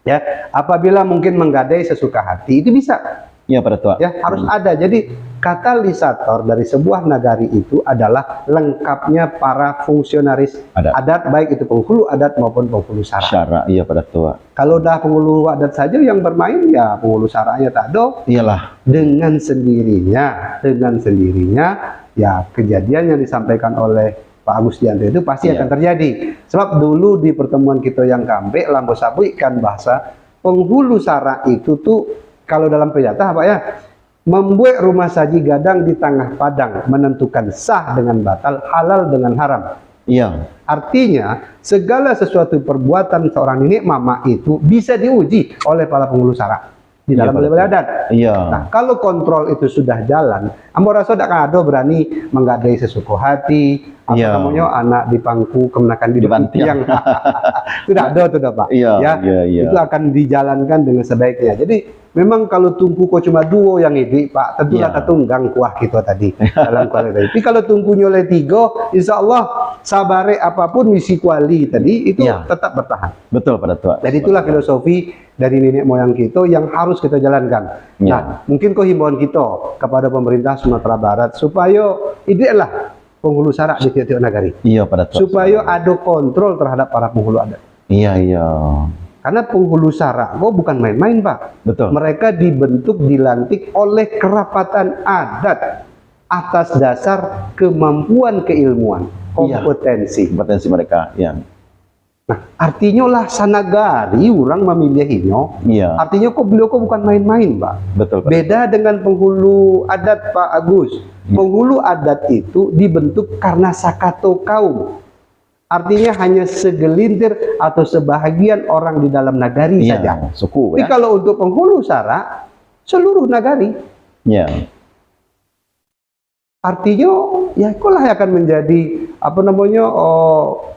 Ya, apabila mungkin menggadai sesuka hati, itu bisa. Iya, Pak Datuak. Ya, harus ada. Jadi, katalisator dari sebuah nagari itu adalah lengkapnya para fungsionaris adat, baik itu penghulu adat maupun penghulu sarak. Sarak, iya, Pak Datuak. Kalau dah penghulu adat saja yang bermain, ya penghulu saraknya tak ada. Iyalah. Dengan sendirinya, dengan sendirinya, ya kejadian yang disampaikan oleh Pak Agus Dianto itu pasti, iya, akan terjadi. Sebab dulu di pertemuan kita yang kambek, lah ambo sabuikkan bahasa penghulu sarak itu tu, kalau dalam pejatah, Pak, ya, membuat rumah saji gadang di tangah padang, menentukan sah dengan batal, halal dengan haram. Iya. Artinya, segala sesuatu perbuatan seorang niniak mamak itu bisa diuji oleh para penghulu sarak di dalam, iya, balai-balai adat. Iya. Nah, kalau kontrol itu sudah jalan, ambo raso dak akan ado berani manggadai sesuko hati, apa, iya, namonyo, anak di pangku, kamanakan di bantiang. Itu dak ado tu dah, Pak. Iya, ya, iya, iya. Itu akan dijalankan dengan sebaiknya. Jadi, memang kalau tungku ko cuma duo yang iduik, Pak, tentulah, iya, tatunggang kuah kito tadi, dalam kuali tadi. Tapi kalau tungkunyo lai tigo, insya Allah, sabarek apapun misi kuali tadi, itu, iya, tetap bertahan. Betul, Pak Datuak. Jadi, itulah filosofi dari nenek moyang kito yang harus kito jalankan. Ya. Nah, mungkin ko himbauan kito kepada pemerintah Sumatera Barat supayo iduiklah penghulu sarak di tiok-tiok nagari. Iya, Pak Datuak. Supayo ado kontrol terhadap para penghulu adat. Iya, iya. Karena penghulu sarak ko bukan main-main, Pak. Betul. Mereka dibentuk, dilantik oleh kerapatan adat atas dasar kemampuan, keilmuan, Iya. kompetensi. Kompetensi mereka, ya. Nah, artinyo lah sanagari urang mamiliahinyo. Iya. Artinyo ko beliau ko bukan main-main, Pak. Betul, Pak. Beda dengan penghulu adat, Pak Agus. Iya. Penghulu adat itu dibentuk karena sakato kaum. Artinya hanya segelintir atau sebahagian orang di dalam nagari Iya, saja. Suku, Tapi ya. Kalau untuk penghulu sarak, seluruh nagari. Ya. Artinyo, ya ikolah yang akan menjadi, apa namonyo, oh,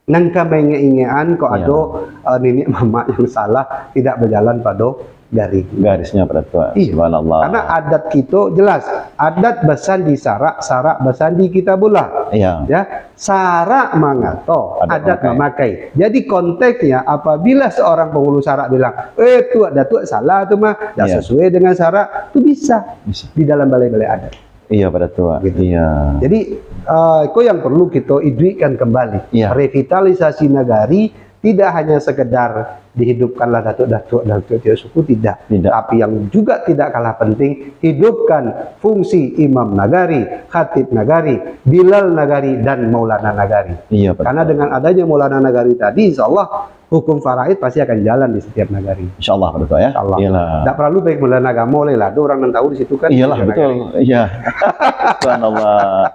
nangka maingek-ingekan kok Iya. ado, eh, niniak mamak yang salah, tidak berjalan pado garis. Garisnya, Pak Datuk. Iya. Subhanallah. Karena adat kito jelas, adat basandi sarak, sarak basandi kitabullah. Iya. Ya, sarak mangato, Adat adat mamakai. mamakai. Jadi konteksnya, apabila seorang penghulu sarak bilang, "Eh, tuak datuak salah tu mah, tidak Iya. sesuai dengan sarak," itu bisa Bisa. di dalam balai-balai adat. Iya, Pak Datuk. Gitu. Iya. Jadi, eh, itu yang perlu kita iduikkan kembali. Iya. Revitalisasi nagari tidak hanya sekedar dihidupkanlah datuk-datuk dan tiap-tiap suku, tidak. Tidak. Tapi yang juga tidak kalah penting, hidupkan fungsi imam nagari, khatib nagari, bilal nagari, dan maulana nagari. Iya, Pak. Karena dengan adanya maulana nagari tadi, insya Allah hukum faraid pasti akan jalan di setiap nagari. Insya Allah, Pak Datuk, ya. Insya Allah. Iyalah. Tak perlu baik maulana agama lah, ada orang yang tahu di situ kan. Iyalah, Maulana betul. Nagari. Iya. Subhanallah.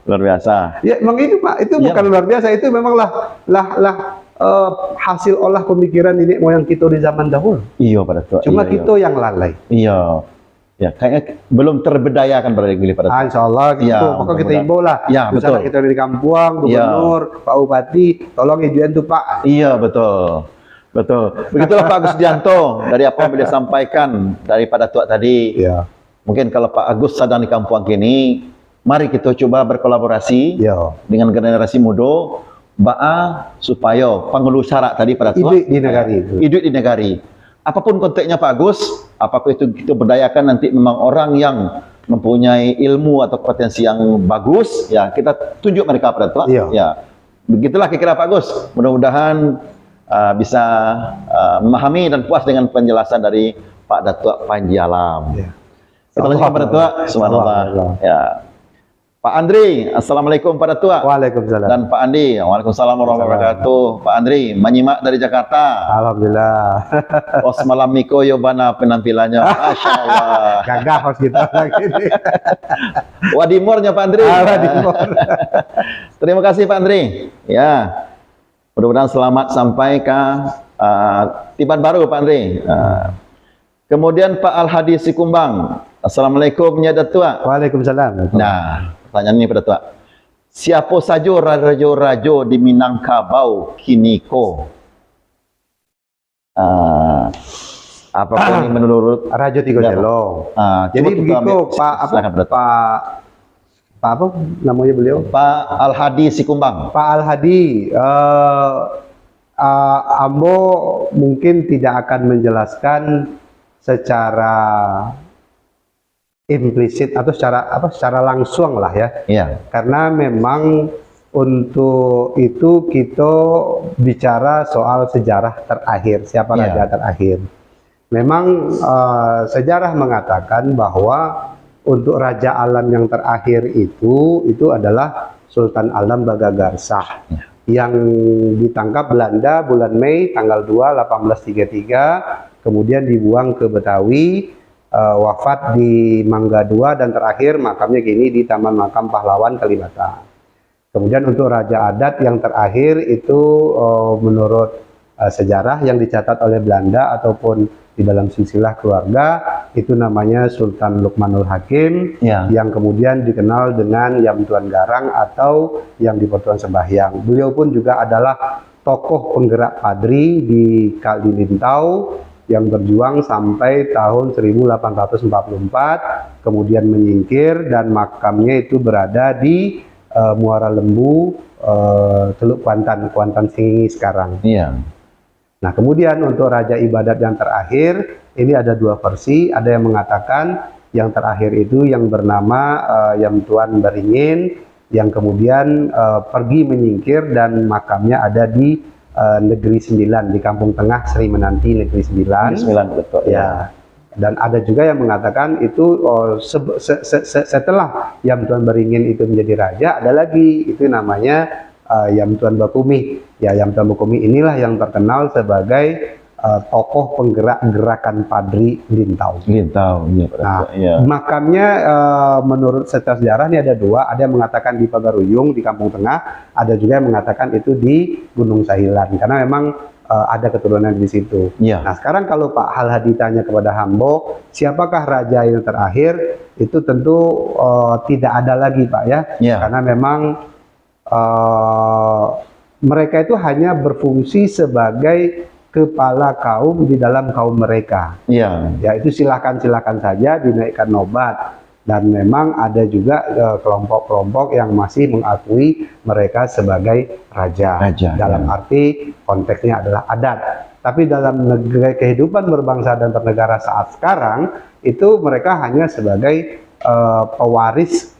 Luar biasa. Ya, memang itu, Pak. Itu Iya. Bukan luar biasa, itu memang lah lah lah eh, hasil olah pemikiran nenek moyang kita di zaman dahulu. Iya, Pak Datuk. Cuma Iya, kita yang lalai. Iya. Ya, kayaknya belum terberdayakan pada diri, Pak Datuk. Ah, insya Allah, gitu. Ya, Pokok kita mudah-mudahan. Imbau lah. Ya, Misalnya betul. Kita di kampuang, Ya. Gubernur, Pak Bupati, tolong iduan tu, Pak. Iya, betul. Betul. Begitulah Pak Agus Dianto, dari apa yang beliau sampaikan dari Pak Datuk tadi. Ya. Mungkin kalau Pak Agus sadang di kampuang kini, mari kita coba berkolaborasi Ya. dengan generasi muda, baa supaya penghulu sarak tadi, Pak Datuk, Iduik di nagari. Iduik di nagari. Apapun konteksnya, Pak Agus, apakah itu kita berdayakan nanti memang orang yang mempunyai ilmu atau kompetensi yang bagus, ya kita tunjuk mereka, Pak Datuk. Iya. Ya. Begitulah kira-kira, Pak Agus. Mudah-mudahan uh, bisa uh, memahami dan puas dengan penjelasan dari Pak Datuk Panji Alam. Ya. Kita lanjutkan, Pak Datuk. Subhanallah. Allah. Ya. Pak Andri, assalamualaikum, Pak Datuk. Waalaikumsalam. Dan Pak Andi, waalaikumsalam warahmatullahi wabarakatuh. Pak Andri, menyimak dari Jakarta. Alhamdulillah. Oh, semalam Miko yo bana penampilannyo. Masya Allah. Gagah host kita lagi ni. Wadimornya, Pak Andri. Ah, Wadimor. Terima kasih, Pak Andri. Ya. Mudah-mudahan selamat sampai ke uh, tiban baru, Pak Andri. Uh, kemudian Pak Al-Hadi Sikumbang. Assalamualaikum, Nyak Datuk. Waalaikumsalam. Nah, pertanyaan ini, Pak Datuk. Siapa saja rajo-rajo di Minangkabau kini ko? Ah, apakah ini menurut Rajo Tigo Ya, Pak. Celo. Ah, Jadi cuba kita begitu, ambil Pak, apa, silakan, Pak Datuk. Pak, Pak apa namanya beliau? Pak Al-Hadi Sikumbang. Pak Al Hadi, eh, ah, ambo mungkin tidak akan menjelaskan secara implisit atau secara apa secara langsung lah ya. Iya. Karena memang untuk itu kita bicara soal sejarah terakhir, siapa Iya. raja terakhir. Memang eh, sejarah mengatakan bahwa untuk Raja Alam yang terakhir itu itu adalah Sultan Alam Bagagarsah Iya. yang ditangkap Belanda bulan Mei tanggal dua delapan belas tiga tiga, kemudian dibuang ke Betawi, eh, wafat di Mangga Dua dan terakhir makamnya kini di Taman Makam Pahlawan Kalibata. Kemudian untuk raja adat yang terakhir itu eh, menurut eh, sejarah yang dicatat oleh Belanda ataupun di dalam silsilah keluarga itu namanya Sultan Lukmanul Hakim Ya. yang kemudian dikenal dengan Yam Tuan Garang atau Yam di Portuan Sembahyang. Beliau pun juga adalah tokoh penggerak padri di Kali Lintau yang berjuang sampai tahun seribu delapan ratus empat puluh empat, kemudian menyingkir dan makamnya itu berada di eh, Muara Lembu, eh, Teluk Kuantan, Kuantan Sengingi sekarang. Iya. Nah, kemudian untuk raja ibadat yang terakhir, ini ada dua versi. Ada yang mengatakan yang terakhir itu yang bernama eh, Yam Tuan Beringin, yang kemudian eh, pergi menyingkir dan makamnya ada di eh, Negeri Sembilan, di Kampung Tengah Sri Menanti Negeri Sembilan. Negeri Sembilan, betul, ya. Ya. Dan ada juga yang mengatakan itu, oh, se-, se-, se-, se-, setelah Yam Tuan Beringin itu menjadi raja, ada lagi, itu namanya, eh, Yam Tuan Bakumih. Ya, Yam Tuan Bakumih inilah yang terkenal sebagai, eh, tokoh penggerak gerakan Padri Lintau. Lintau, iya, Pak Nah, Datuk, iya. makamnya, eh, menurut secara sejarah ini ada dua, ada yang mengatakan di Pagaruyung, di Kampung Tengah, ada juga yang mengatakan itu di Gunung Sahilan, karena memang, eh, ada keturunan di situ. Iya. Nah, sekarang kalau Pak Al-Hadi tanya kepada Hambo, siapakah raja yang terakhir, itu tentu, eh, tidak ada lagi, Pak, ya. Iya. Karena memang, eh, mereka itu hanya berfungsi sebagai kepala kaum di dalam kaum mereka. Iya. Ya, itu silakan-silakan saja dinaikkan nobat. Dan memang ada juga, eh, kelompok-kelompok yang masih mengakui mereka sebagai raja. Raja, Dalam ya. arti konteksnya adalah adat. Tapi dalam negeri, kehidupan berbangsa dan bernegara saat sekarang, itu mereka hanya sebagai, eh, pewaris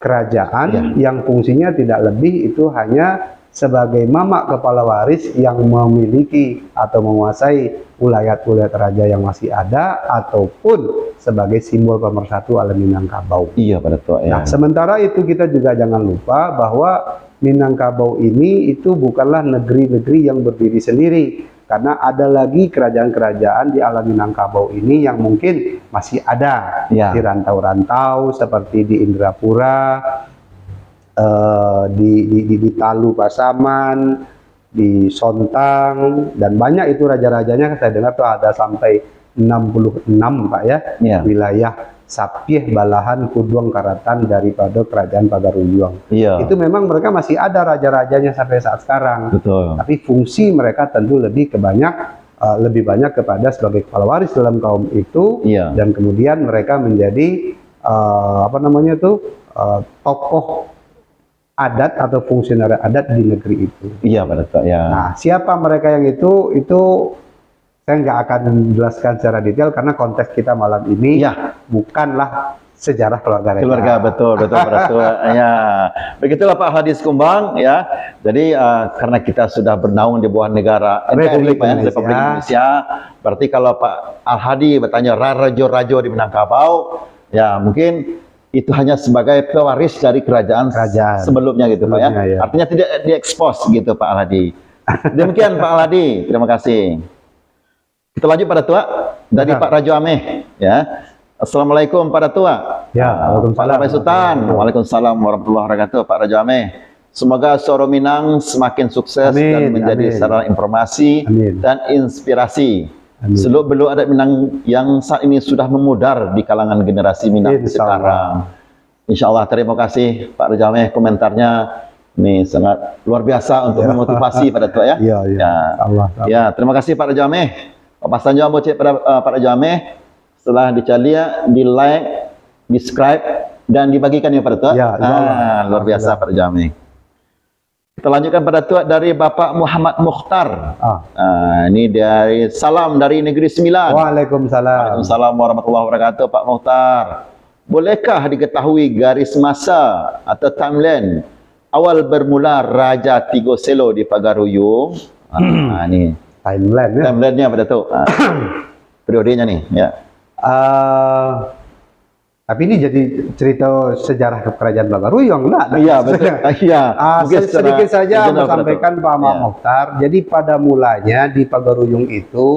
kerajaan Ya. yang fungsinya tidak lebih itu hanya sebagai mamak kepala waris yang memiliki atau menguasai wilayah-wilayah raja yang masih ada, ataupun sebagai simbol pemersatu ala Minangkabau. Iya, Pak Datuk, ya. Nah, sementara itu kita juga jangan lupa bahwa Minangkabau ini itu bukanlah negeri-negeri yang berdiri sendiri, karena ada lagi kerajaan-kerajaan di ala Minangkabau ini yang mungkin masih ada Ya. di rantau-rantau seperti di Indrapura, eh, di, di, di, di Talu Pasaman, di Sontang, dan banyak itu raja-rajanya, saya dengar tuh ada sampai enam puluh enam, Pak, ya, Ya. wilayah Sapieh, Balahan, Kuduang, Karatan daripada Kerajaan Pagaruyuang. Iya. Itu memang mereka masih ada raja-rajanya sampai saat sekarang. Betul. Tapi fungsi mereka tentu lebih ke banyak, eh, lebih banyak kepada sebagai kepala waris dalam kaum itu, Iya. dan kemudian mereka menjadi, eh, apa namanya tuh, eh, tokoh adat atau fungsioner adat di negeri itu. Iya, Pak Datuk, ya. Nah, siapa mereka yang itu, itu saya nggak akan jelaskan secara detail karena konteks kita malam ini Ya. bukanlah sejarah keluarga raja. Keluarga, betul, betul, Pak Datuk. Ya, begitulah Pak Al-Hadi Sikumbang, ya. Jadi, eh, karena kita sudah bernaung di bawah negara N K R I, Republik Pak, ya, Indonesia. Republik Indonesia, berarti kalau Pak Al-Hadi bertanya ra-, rajo-rajo di Minangkabau, ya mungkin itu hanya sebagai pewaris dari kerajaan Kerajaan. sebelumnya gitu, Pak, ya. Sebelumnya, ya. Artinya tidak diekspos gitu, Pak Al-Hadi. Demikian, Pak Al-Hadi. Terima kasih. Kita lanjut, Pak Datuk, dari Ya. Pak Rajo Ameh, ya. Assalamualaikum, Pak Datuk. Ya, Ah, waalaikumsalam. Pak Sultan. Waalaikumsalam warahmatullahi wabarakatuh, Pak Rajo Ameh. Semoga Suara Minang semakin sukses Amin, dan menjadi amin. sarana informasi Amin. dan inspirasi. Amin. Seluk-beluk adat Minang yang saat ini sudah memudar di kalangan generasi Minang Insya Allah. sekarang. Insya Allah, terima kasih Pak Rajo Ameh, komentarnya ini sangat luar biasa untuk Ya. memotivasi Pak Datuk, ya. Ya, ya. Ya. Insya Allah. Ya, terima kasih Pak Rajo Ameh. Papasan jo ambo ciek pada, eh, Pak Rajo Ameh. Setelah dicaliak, di-like, di-subscribe, dan dibagikan ya Pak Datuk. Ya, insya Allah. Ah, luar biasa Alhamdulillah. Pak Rajo Ameh. Kita lanjutkan Pak Datuk dari Bapak Muhammad Mukhtar. Ah. Ah, ini dari, salam dari Negeri Sembilan. Waalaikumsalam. Waalaikumsalam warahmatullahi wabarakatuh, Pak Mukhtar. Bolehkah diketahui garis masa atau timeline awal bermula Raja Tigo Selo di Pagaruyung? Ah, ni. Timeline, ya? Timeline-nya, Pak Datuk. Ah. Periodenya ni, ya. Ah, tapi ini jadi cerita sejarah kerajaan Pagaruyung, enggak? Iya, betul. Iya. Ah, Mungkin se-, secara sedikit saja general, Pak Datuk. sampaikan, Pak Ahmad Ya. Mukhtar. Jadi, pada mulanya di Pagaruyung itu,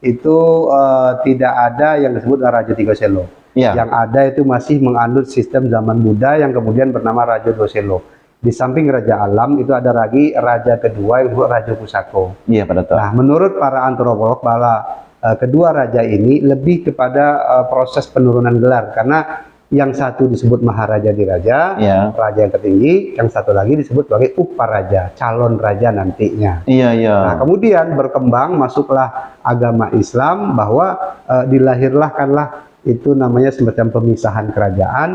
itu, eh, tidak ada yang disebut Raja Tigo Selo. Iya. Yang ada itu masih menganut sistem zaman Buddha yang kemudian bernama Raja Duo Selo. Di samping Raja Alam, itu ada lagi raja kedua yang disebut Raja Pusako. Iya, Pak Datuk. Nah, menurut para antropolog, bahwa, eh, kedua raja ini lebih kepada, eh, proses penurunan gelar, karena yang satu disebut Maharaja Diraja, Iya. raja yang tertinggi, yang satu lagi disebut sebagai Uparaja, calon raja nantinya. Iya, iya. Nah, kemudian berkembang, masuklah agama Islam, bahwa, eh, dilahirlahkanlah itu namanya semacam pemisahan kerajaan,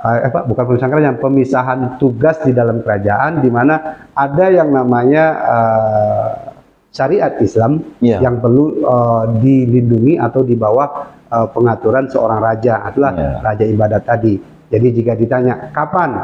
eh, apa, bukan pemisahan kerajaan, pemisahan tugas di dalam kerajaan, di mana ada yang namanya, eh, syariat Islam Ya. yang perlu, eh, dilindungi atau di bawah, eh, pengaturan seorang raja, itulah Ya. raja ibadat tadi. Jadi, jika ditanya, kapan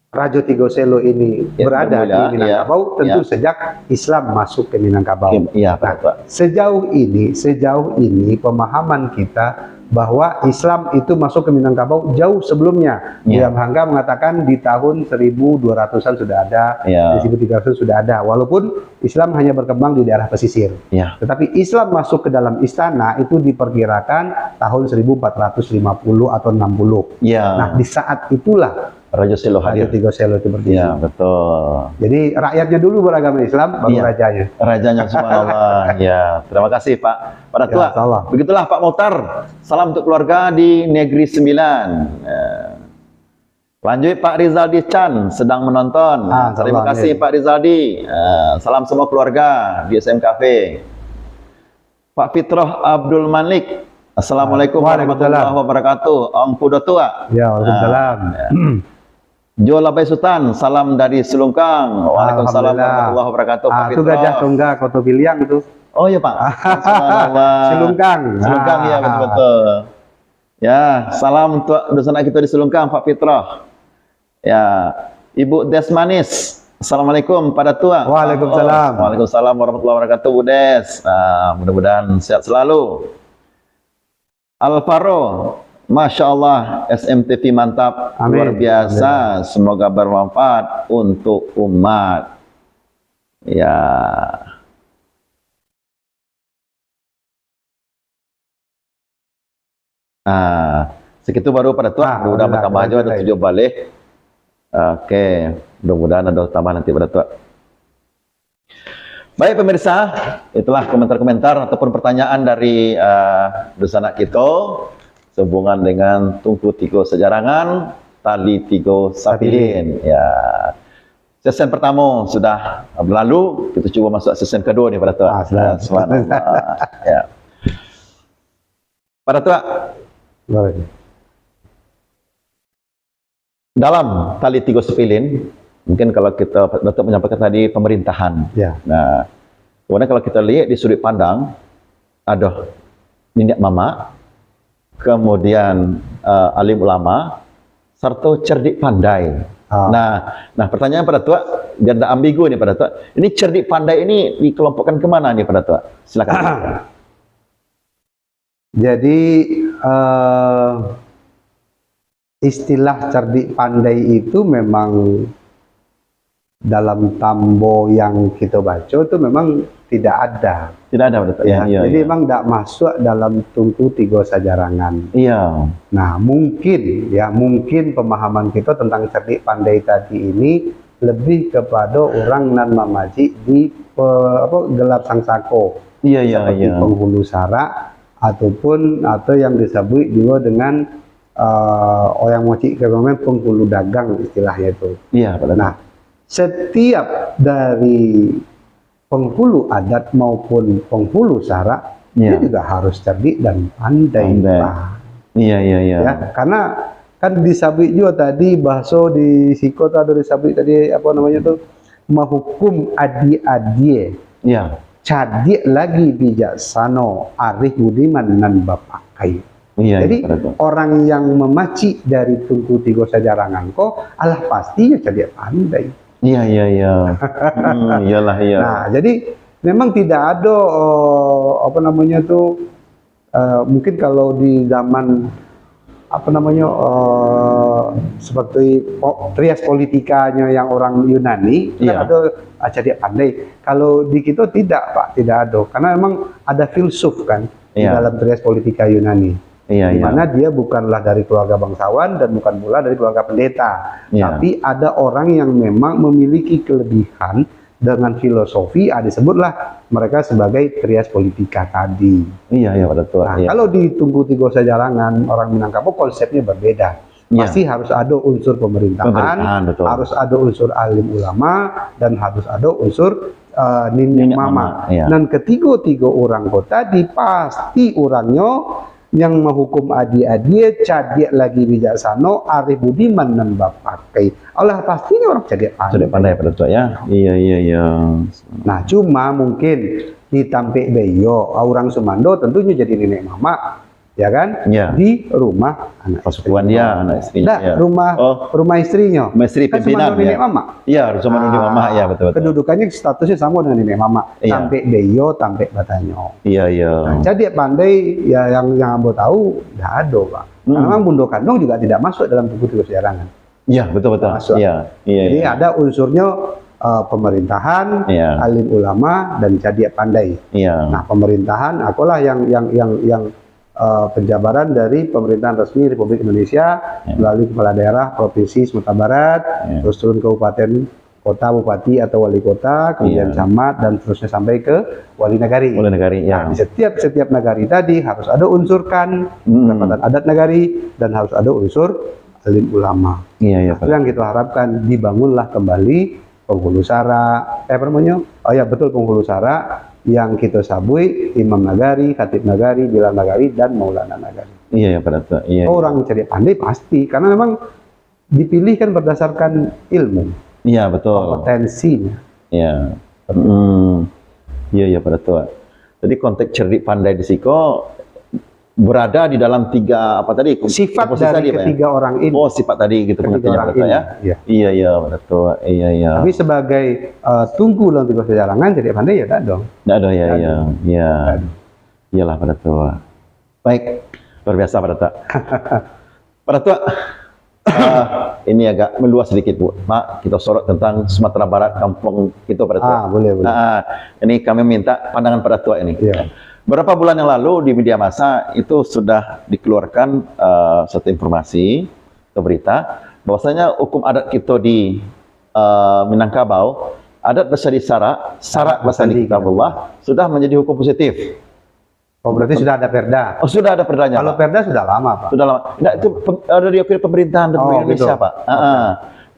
Rajo Tigo Selo ini Ya, berada bermula, di Minangkabau, ya, tentu ya. sejak Islam masuk ke Minangkabau. Oke, iya, Nah, betul. sejauh ini, sejauh ini pemahaman kita bahwa Islam itu masuk ke Minangkabau jauh sebelumnya. Ya. Buya Hamka mengatakan di tahun seribu dua ratusan sudah ada, Ya. di seribu tiga ratusan sudah ada. Walaupun Islam hanya berkembang di daerah pesisir. Ya. Tetapi Islam masuk ke dalam istana itu diperkirakan tahun seribu empat ratus lima puluh atau enam puluh. Ya. Nah, di saat itulah Rajo Selo Rajo hadir. Tigo Selo itu berdiri. Ya, betul. Jadi, rakyatnya dulu beragama Islam, baru Iya. rajanya. Rajanya, subhanallah. Ya, terima kasih, Pak. Pak Ya, Datuk, sama. begitulah, Pak Muhtar. Salam untuk keluarga di Negeri Sembilan. Ya. Lanjut, Pak Rizaldi Chan sedang menonton. Ah, Terima sama, kasih, amin. Pak Rizaldi. Ah, salam semua keluarga di S M Cafe. Pak Fitrah Abdul Malik. Assalamualaikum Ah, waalaikumsalam. warahmatullahi wabarakatuh. Angku Datuk. Ya, waalaikumsalam. Ah, ya. Jo Labai Sutan, salam dari Selungkang. Waalaikumsalam Alhamdulillah. warahmatullahi wabarakatuh, Pak Ah, tu Fitrah. Gajah Tunggal Koto Piliang tu. Oh, iya, Pak. Subhanallah. Selungkang. Selungkang, iya, Ah. betul-betul. Ya, salam untuk dunsanak kita di Selungkang, Pak Fitrah. Ya, Ibu Des Manis. Assalamualaikum, Pak Datuk. Waalaikumsalam. Waalaikumsalam warahmatullahi wabarakatuh, Bu Des. Ah, mudah-mudahan sehat selalu. Alvaro, Masya Allah, S M T V mantap, Amin. luar biasa. Amin. Semoga bermanfaat untuk umat. Ya. Ah, segitu baru, Pak Datuk. Ah, Mudah-mudahan alhamdulillah, bertambah juga, ada alhamdulillah. tujuah baleh. Oke, mudah-mudahan ada tambah nanti, Pak Datuk. Baik, pemirsa, itulah komentar-komentar ataupun pertanyaan dari, eh, dunsanak kito sehubungan dengan Tungku Tigo Sajarangan, Tali Tigo Sapilin. Sapilin. Ya. Sesi pertama sudah berlalu, kita cuba masuk sesi kedua ni, Pak Datuk. Ah, silakan. Subhanallah. Ya. Pak Datuk, Baik. dalam Tali Tigo Sapilin, mungkin kalau kita, Pak Datuk menyampaikan tadi pemerintahan. Ya. Nah, kemudian kalau kita lihat di sudut pandang, ada niniak mamak, kemudian, eh, alim ulama, serta cerdik pandai. Ah. Nah, nah, pertanyaan Pak Datuk, biar tidak ambigu ni, Pak Datuk. Ini cerdik pandai ini dikelompokkan ke mana ni, Pak Datuk? Silakan. Jadi, eh, istilah cerdik pandai itu memang dalam tambo yang kita baca tu memang tidak ada. Tidak ada, Pak Datuk. Ya, Ya, ya, jadi ya. memang tidak masuk dalam Tungku Tigo Sajarangan. Iya. Nah, mungkin, ya, mungkin pemahaman kita tentang cerdik pandai tadi ini lebih kepada orang nan mamacik di pe-, apa, gelar sangsaka. Iya, iya, Seperti iya. penghulu sarak ataupun, atau yang disebut juga dengan, eh, orang mamacik kami penghulu dagang istilahnya itu. Iya, Pak Datuk. Nah, setiap dari penghulu adat maupun penghulu sarak, Iya. dia juga harus cerdik dan pandai, Pandai. Pak. Iya, iya, iya. Ya, karena kan disabuik juga tadi, bahasa di siko tu ada disabuik tadi, apa namanya tu, mahukum adie-adie. Iya. Cadiak lagi bijaksano, arih budiman nan bapakai. Iya, Jadi, iya, Pak Datuk. orang yang mamacik dari Tungku Tigo Sajarangan ko, alah pasti nyo cadiak pandai. Iya, iya, iya. Hmm, iyalah, iya. Nah, jadi memang tidak ada, eh, apa namanya tu, eh, mungkin kalau di zaman, apa namanya, eh, seperti po-, trias politikanya yang orang Yunani, itu kan Iya. ada, ah, cadiak pandai. Kalau di kita tidak, Pak, tidak ada. Karena memang ada filsuf kan di Iya. dalam trias politika Yunani. Iya, Di iya. mana dia bukanlah dari keluarga bangsawan dan bukan pula dari keluarga pendeta. Iya. Tapi ada orang yang memang memiliki kelebihan dengan filosofi, ah, disebutlah mereka sebagai trias politika tadi. Iya, iya, Pak Datuk. Nah, Iya. kalau di Tungku Tigo Sajarangan, orang Minangkabau konsepnya berbeda. Iya. Pasti harus ada unsur pemerintahan, Pemerintahan, betul. harus ada unsur alim ulama, dan harus ada unsur, eh, niniak Niniak mamak. mamak, iya. Nan ketigo-tigo orang ko tadi, pasti orangnya yang mahukum adie-adie, cadiak lagi bijaksano, arih budiman nan bapakai. Alah, pastinya orang cadiak pandai. Cadiak pandai, Pak Datuk, ya. Iya, iya, iya. Nah, cuma mungkin di tampek baiyo, urang sumando tentunyo jadi niniak mamak. ya kan? Ya. Di rumah anak istrinya. Pasukuan dia, anak istrinya, Dah, ya. rumah Oh. rumah istrinya. Rumah istri Kan cuma pimpinan, nenek ya. mamak. Ya, cuma nenek Ah, mamak, ya, betul, betul. Kedudukannya, statusnya sama dengan nenek mamak. Iya. Tampek baiyo, tampek batanyo. Iya, iya. Nah, cadiak pandai, ya, yang, yang ambo tahu, ndak ado, Pak. Karena Hmm. memang bundo kanduang juga tidak masuk dalam tugu-tugu sejarangan. Iya, betul, betul. Masuk. Iya, iya, Jadi iya. ada unsurnya, eh, pemerintahan, Iya. alim ulama, dan cadiak pandai. Iya. Nah, pemerintahan, akolah yang, yang, yang, yang, eh, penjabaran dari pemerintahan resmi Republik Indonesia Iya. melalui kepala daerah Provinsi Sumatera Barat, Iya. terus turun kabupaten, kota, bupati atau wali kota, kemudian Iya. camat, dan seterusnya sampai ke wali nagari. Wali nagari, ya. Nah, di setiap, setiap nagari tadi harus ada unsur kan, Hmm. pendapatan adat nagari, dan harus ada unsur alim ulama. Iya, iya, Nah, itu Pak. yang kita harapkan, dibangunlah kembali penghulu sara, eh, apa namanya? Oh ya, betul, penghulu sara yang kita sabuik imam nagari, khatib nagari, bilal nagari, dan maulana nagari. Iya, iya, Pak Datuk. Iya, iya. Orang cadiak pandai pasti, karena memang dipilih kan berdasarkan ilmu, Iya, betul. kompetensinya. Iya. Mm. Iya, iya, Pak Datuk. Jadi konteks cerdik pandai di siko berada di dalam tiga, apa tadi, kom-, Sifat komposisi dari tadi, Pak, ya? ketiga orang ini. Oh, sifat tadi gitu, Ketiga pengertiannya, orang Pak Datuk, ini, ya? iya. Iya, iya, Pak Datuk. Iya, iya. Tapi sebagai, eh, tungku dalam tugas penjarangan, cadiak pandai ya tak dong. Nggak ada, ya, Nggak iya. ada. Iya. Nggak ada. Iyalah, Pak Datuk. Baik, luar biasa, Pak Datuk. Pak Datuk, eh, ini agak meluas sedikit, Bu. Mak, kita sorot tentang Sumatera Barat, kampung kita, Pak Datuk. Ah, boleh, boleh. Ah, ini kami minta pandangan Pak Datuk ini. Iya. Beberapa bulan yang lalu di media massa itu sudah dikeluarkan, eh, satu informasi atau berita bahwasanya hukum adat kita di, eh, Minangkabau, adat basandi sara, sara basandi Basandi. kitabullah, sudah menjadi hukum positif. Oh, berarti sudah ada perda. Oh, sudah ada perdanya, Kalau Pak? perda sudah lama, Pak. Sudah lama. Nggak, itu pem-, ada diakui pemerintahan Republik Oh, Indonesia, gitu. Pak. Oke. Ah, ah.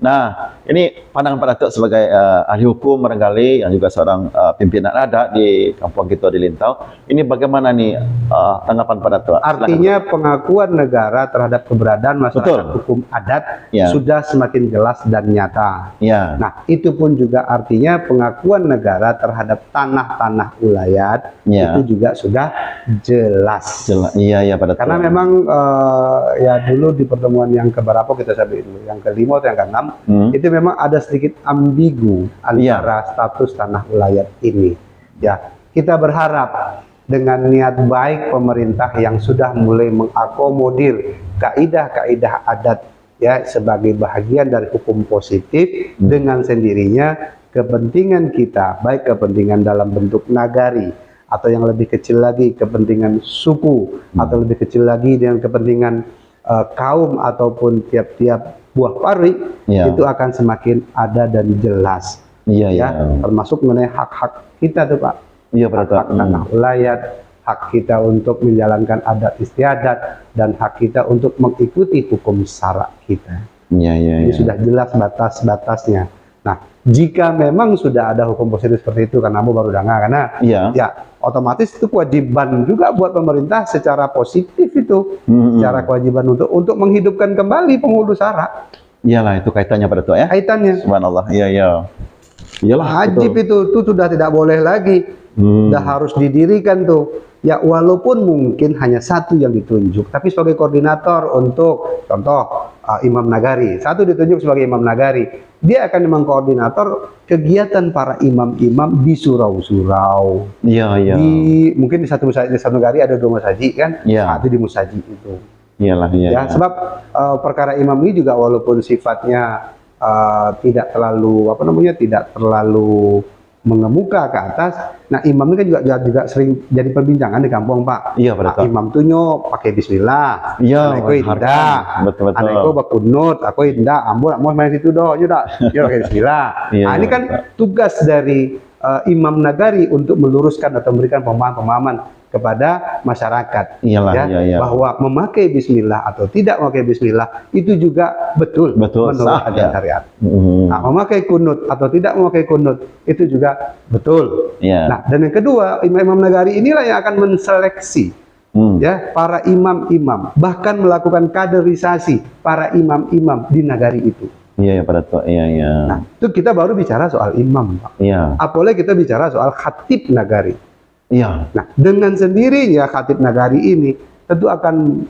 Nah, ini pandangan Pak Datuk sebagai, eh, ahli hukum barangkali, yang juga seorang, eh, pimpinan adat di kampung kita di Lintau. Ini bagaimana nih, eh, tanggapan Pak Datuk? Silakan, Artinya, Pak. pengakuan negara terhadap keberadaan masyarakat Betul. hukum adat Ya. sudah semakin jelas dan nyata. Ya. Nah, itu pun juga artinya pengakuan negara terhadap tanah-tanah ulayat Ya. itu juga sudah jelas. Jelas. Iya, iya, Pak Datuk. Karena memang, eh, ya, dulu di pertemuan yang keberapa kita sampai dulu, yang kelima atau yang keenam, Hmm. itu memang ada sedikit ambigu Ya. antara status tanah ulayat ini. Ya, kita berharap dengan niat baik pemerintah yang sudah mulai mengakomodir kaidah-kaidah adat, ya, sebagai bahagian dari hukum positif, Hmm. dengan sendirinya kepentingan kita, baik kepentingan dalam bentuk nagari, atau yang lebih kecil lagi kepentingan suku, Hmm. atau lebih kecil lagi dengan kepentingan, eh, kaum ataupun tiap-tiap buah paruik, Ya. itu akan semakin ada dan jelas. Iya, Ya, iya. termasuk mengenai hak-hak kita tuh, Pak. Iya, Pak Datuk. Hak-hak Hmm. tanah ulayat, hak kita untuk menjalankan adat istiadat, dan hak kita untuk mengikuti hukum sara kita. Iya, iya, Jadi iya. sudah jelas batas-batasnya. Nah, jika memang sudah ada hukum positif seperti itu, karena ambo baru dengar, karena Iya. ya, otomatis itu kewajiban juga buat pemerintah secara positif itu. Hmm, hmm. Secara kewajiban untuk, untuk menghidupkan kembali penghulu sara. Iyalah, itu kaitannya, Pak Datuk, ya? Kaitannya. Subhanallah, iya, iya. Iyalah, Wajib betul. itu, itu sudah tidak boleh lagi. Hmm. Dah harus didirikan tuh. Ya, walaupun mungkin hanya satu yang ditunjuk, tapi sebagai koordinator untuk, contoh, ah, imam nagari. Satu ditunjuk sebagai imam nagari. Dia akan mengkoordinator kegiatan para imam-imam di surau-surau. Iya, iya. Di, mungkin di satu masajid, di satu nagari ada dua masajid, kan? Iya. Ah, itu di masajid itu. Iyalah, iya, Ya, iya. sebab, eh, perkara imam ini juga walaupun sifatnya, eh, tidak terlalu, apa namanya, tidak terlalu mengemuka ke atas, nah, imam ini kan juga, juga, juga sering jadi perbincangan di kampung, Pak. Iya, Pak Ah, Datuk. imam tu nyo pakai bismillah. Iya, Anak iko harkan. indak. Betul, betul. Anak iko bakunut, aku indak. Ambo nak mau main situ doh, nyo dak. Nyo pakai bismillah. Iya, Ah, iya, ini kan Pak. tugas dari, eh, imam nagari untuk meluruskan atau memberikan pemahaman-pemahaman kepada masyarakat, Iyalah, ya, iya, iya. bahwa memakai bismillah atau tidak memakai bismillah itu juga betul Betul, menurut sah, ajaran ya. syariat. Mm-mm. Nah, memakai kunut atau tidak memakai kunut itu juga betul. Iya. Nah, dan yang kedua, imam-imam nagari inilah yang akan menseleksi, Hmm. ya, para imam-imam, bahkan melakukan kaderisasi para imam-imam di nagari itu. Iya, iya, Pak Datuk. Iya, iya. Nah, itu kita baru bicara soal imam, Pak. Iya. Apalagi kita bicara soal khatib nagari. Iya. Nah, dengan sendirinya khatib nagari ini tentu akan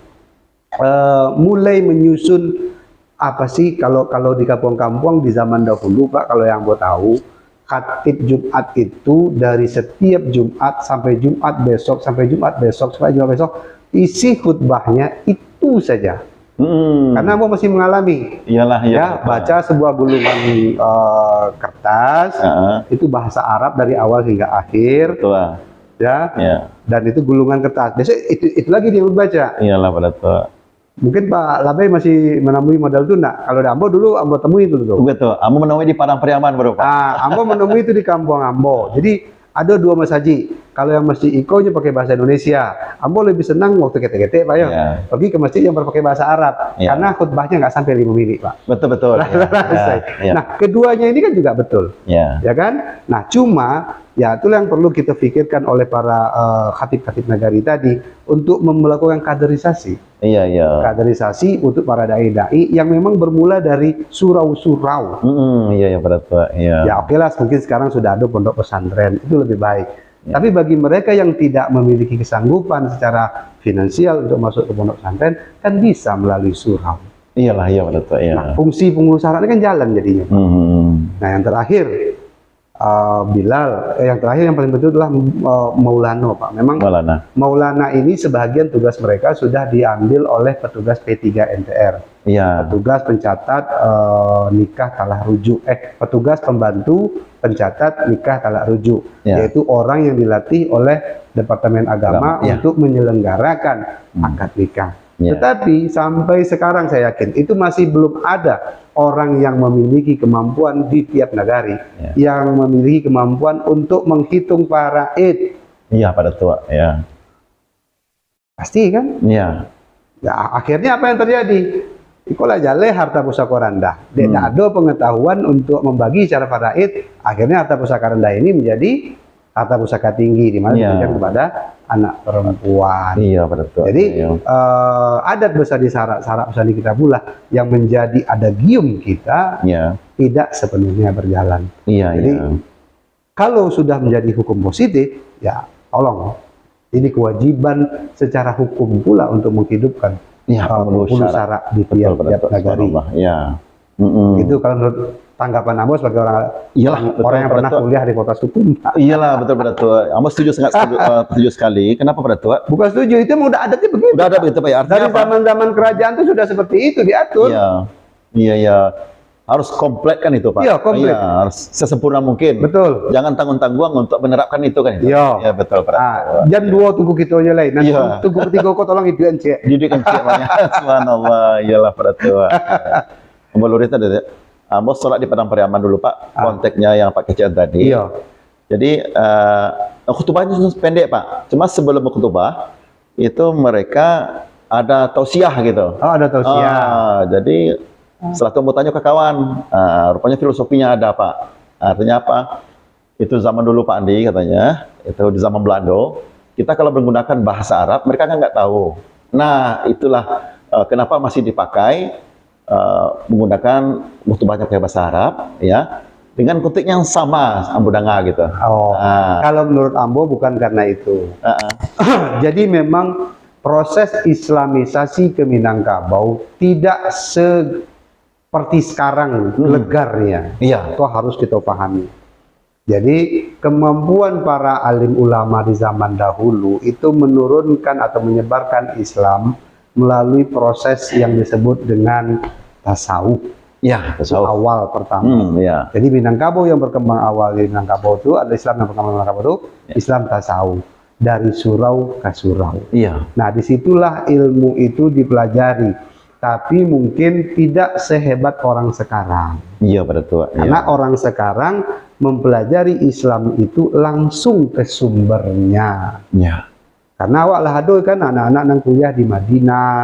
eh, mulai menyusun apa sih kalau kalau di kampung-kampung di zaman dahulu, Pak, kalau yang ambo tahu, khatib Jumat itu dari setiap Jumat sampai Jumat besok, sampai Jumat besok, sampai Jumat besok, isi khutbahnya itu saja. Hmm. Karena ambo masih mengalami. Iyalah, iya, ya, betul. Baca sebuah gulungan eh, kertas, Heeh. Itu bahasa Arab dari awal hingga akhir. Betul. Ya. Ya. Dan itu gulungan kertas. Biasanya itu, itu lagi yang dibaca. Iyalah, pada tu. Mungkin Pak Labai masih menemui model tu ndak? Kalau di ambo dulu, ambo temui dulu tu. Betul. Ambo menemui di Padang Pariaman baru, Pak. Ah, ambo menemui itu di kampung ambo. Jadi, ada dua masjid. Kalau yang masjid iko nyo pakai bahasa Indonesia, ambo lebih senang waktu ketek-ketek, Pak, ya. Ya. Pergi ke masjid yang berpakai bahasa Arab. Ya. Karena khutbahnya nggak sampai lima menit, Pak. Betul, betul. Ya. Selesai. Ya. Nah, keduanya ini kan juga betul. Ya. Ya kan? Nah, cuma, ya, itulah yang perlu kita pikirkan oleh para eh, khatib-khatib nagari tadi untuk melakukan kaderisasi. Iya, iya. Kaderisasi untuk para dai-dai yang memang bermula dari surau-surau. Mm-mm, iya, iya, pada tu, iya. Ya, oke lah, mungkin sekarang sudah ada pondok pesantren, itu lebih baik. Ya. Tapi bagi mereka yang tidak memiliki kesanggupan secara finansial untuk masuk ke pondok pesantren, kan bisa melalui surau. Iyalah, iya, pada tu, iya. Nah, fungsi pengurus syarak ini kan jalan jadinya, Pak. Hmm. Nah, yang terakhir, eh, Bilal, eh, yang terakhir yang paling penting adalah eh, Maulana, Pak. Memang Maulana. Maulana ini sebahagian tugas mereka sudah diambil oleh petugas P tiga N T R. Iya. Petugas pencatat eh, nikah talak rujuk, eh, petugas pembantu pencatat nikah talak rujuk, Iya. Yaitu orang yang dilatih oleh Departemen Agama Agama, iya. Untuk menyelenggarakan Hmm. akad nikah. Iya. Tetapi sampai sekarang saya yakin itu masih belum ada orang yang memiliki kemampuan di tiap nagari Iya. Yang memiliki kemampuan untuk menghitung faraid. Iya, pada tu, ya. Pasti kan? Iya. Ya, akhirnya apa yang terjadi? Ikolah jaleh harta pusako randah. Dia Hmm. tidak ada pengetahuan untuk membagi secara faraid. Akhirnya harta pusako randah ini menjadi harta pusaka tinggi, di mana Iya. diberikan kepada anak perempuan. Iya, betul. Jadi, Iya. eh, adat besar di syarak-syarak besar di kita pula yang menjadi adagium kita Iya. tidak sepenuhnya berjalan. Iya, Jadi, iya. kalau sudah menjadi hukum positif, ya tolong. Ini kewajiban secara hukum pula untuk menghidupkan Iya, eh, penghulu penghulu syarak. Syarak di Betul, tiap-tiap betul. Nagari. Subhanallah. Iya. Mm-mm. Itu kalau menurut tanggapan Amos sebagai orang Iyalah, orang betul, orang yang pernah betul. Kuliah di Fakultas Hukum. Iyalah, betul, betul. Amos setuju sangat, setuju, eh, setuju sekali. Kenapa, pada tu? Bukan setuju, itu memang udah adatnya begitu. Udah ada begitu, Pak, ya. Artinya Dari apa? Zaman-zaman kerajaan itu sudah seperti itu diatur. Iya. Iya, iya. Harus komplit kan itu, Pak? Iya, komplit. Iya, harus sesempurna mungkin. Betul. Jangan tanggung-tanggung untuk menerapkan itu kan itu. Iya. Iya, betul, Pak. Ah, jam dua tunggu kita aja lain. Nanti Iya. tunggu ketiga kau tolong itu encik. Didik encik, Pak, ya. Subhanallah, iyalah pada tu, Pak. Ambo luruih tadi, Ambo sholat di Padang Pariaman dulu, Pak. Ah. Konteksnya yang Pak kecek tadi. Iya. Jadi, eh, khutbahnya pendek, Pak. Cuma sebelum khutbah, itu mereka ada tausiah gitu. Oh, ada tausiah. Ah, jadi, setelah tu ambo tanyo ke kawan, ah, rupanya filosofinya ada, Pak. Artinya apa? Itu zaman dulu, Pak Andi, katanya, itu di zaman Belanda, kita kalau menggunakan bahasa Arab, mereka kan nggak tahu. Nah, itulah, eh, kenapa masih dipakai, eh, menggunakan khutbahnya pakai bahasa Arab, ya, dengan konteks yang sama, ambo dengar gitu. Oh, Ah. kalau menurut ambo bukan karena itu. Ah, ah. Jadi memang proses islamisasi ke Minangkabau tidak seperti sekarang Hmm. legarnya. Iya. Itu harus kita pahami. Jadi, kemampuan para alim ulama di zaman dahulu itu menurunkan atau menyebarkan Islam melalui proses yang disebut dengan tasawuf. Ya, Itu tasawuf. awal pertama. Hmm, ya. Jadi, Minangkabau yang berkembang awal di Minangkabau itu adalah Islam yang perkembang di Minangkabau itu Ya. Islam tasawuf dari surau ke surau. Iya. Nah, disitulah ilmu itu dipelajari. Tapi mungkin tidak sehebat orang sekarang. Iya, pada tu, Karena iya. orang sekarang mempelajari Islam itu langsung ke sumbernya. Iya. Karena awak lah ada kan anak-anak yang kuliah di Madinah,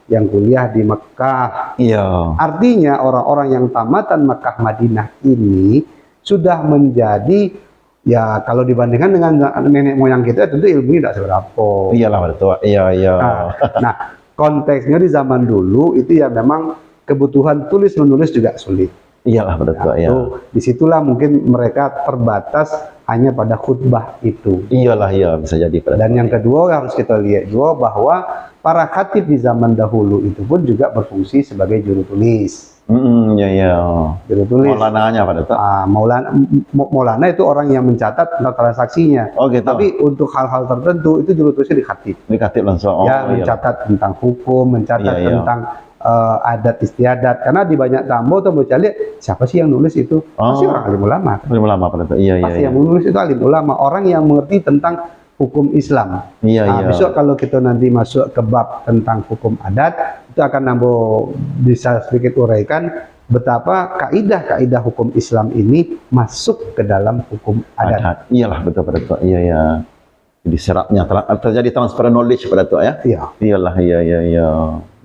yang kuliah di Mekah. Iya. Artinya orang-orang yang tamatan Mekah Madinah ini sudah menjadi, ya, kalau dibandingkan dengan nenek moyang kita, tentu ilmunya tidak seberapa. Iyalah, betul. Iya, iya. Nah, nah, konteksnya di zaman dulu itu ya memang kebutuhan tulis menulis juga sulit. Iyalah, betul, Nah, iya. itu, disitulah mungkin mereka terbatas hanya pada khutbah itu. Iyalah, iya, bisa jadi pada Dan yang kedua, harus kita lihat juga bahwa para khatib di zaman dahulu itu pun juga berfungsi sebagai juru tulis. Hmm, ya, ya. Juru tulis. Maulananya pada tu? Ah, maulana, m-, m-, maulana itu orang yang mencatat tentang transaksinya. Oh, gitu. Tapi untuk hal-hal tertentu itu juru tulisnya di khatib. Di khatib langsung. Oh, Ya, iya. mencatat tentang hukum, mencatat Iya, iya. tentang, eh, adat istiadat. Karena di Banyak Tambo tu, bocah lihat, siapa sih yang nulis itu? Pasti Oh. orang alim ulama. Alim ulama pada tu. Iya, iya, Pasti iya. yang menulis itu alim ulama, orang yang mengerti tentang hukum Islam. Iya, Nah, iya. besok kalau kita nanti masuk ke bab tentang hukum adat, itu akan Ambo bisa sedikit uraikan betapa kaidah-kaidah hukum Islam ini masuk ke dalam hukum adat. Adat. Iyalah, betul pada tu. Iya, iya. Jadi serapnya telah terjadi transfer knowledge pada tu, ya? Iya. Iyalah, iya, iya, iya.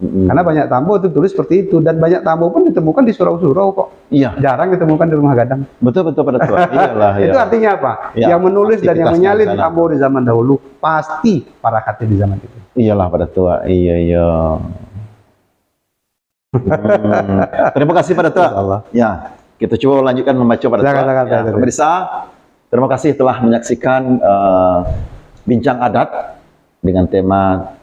Mm-mm. Karena Banyak Tambo itu tulis seperti itu, dan Banyak Tambo pun ditemukan di surau-surau kok. Iya. Jarang ditemukan di rumah gadang. Betul, betul pada tu. Iyalah, Itu iya. artinya apa? Iya. Yang menulis dan yang Aktivitasnya menyalin di sana. Tambo di zaman dahulu pasti para khatib di zaman itu. Iyalah pada tu. Iya, iya. Hmm. Terima kasih pada tu. Insya Allah. Ya, kita cuba lanjutkan membaca pada Silakan, tu. silakan, Ya, silakan. pemirsa, terima kasih telah menyaksikan, eh, bincang adat dengan tema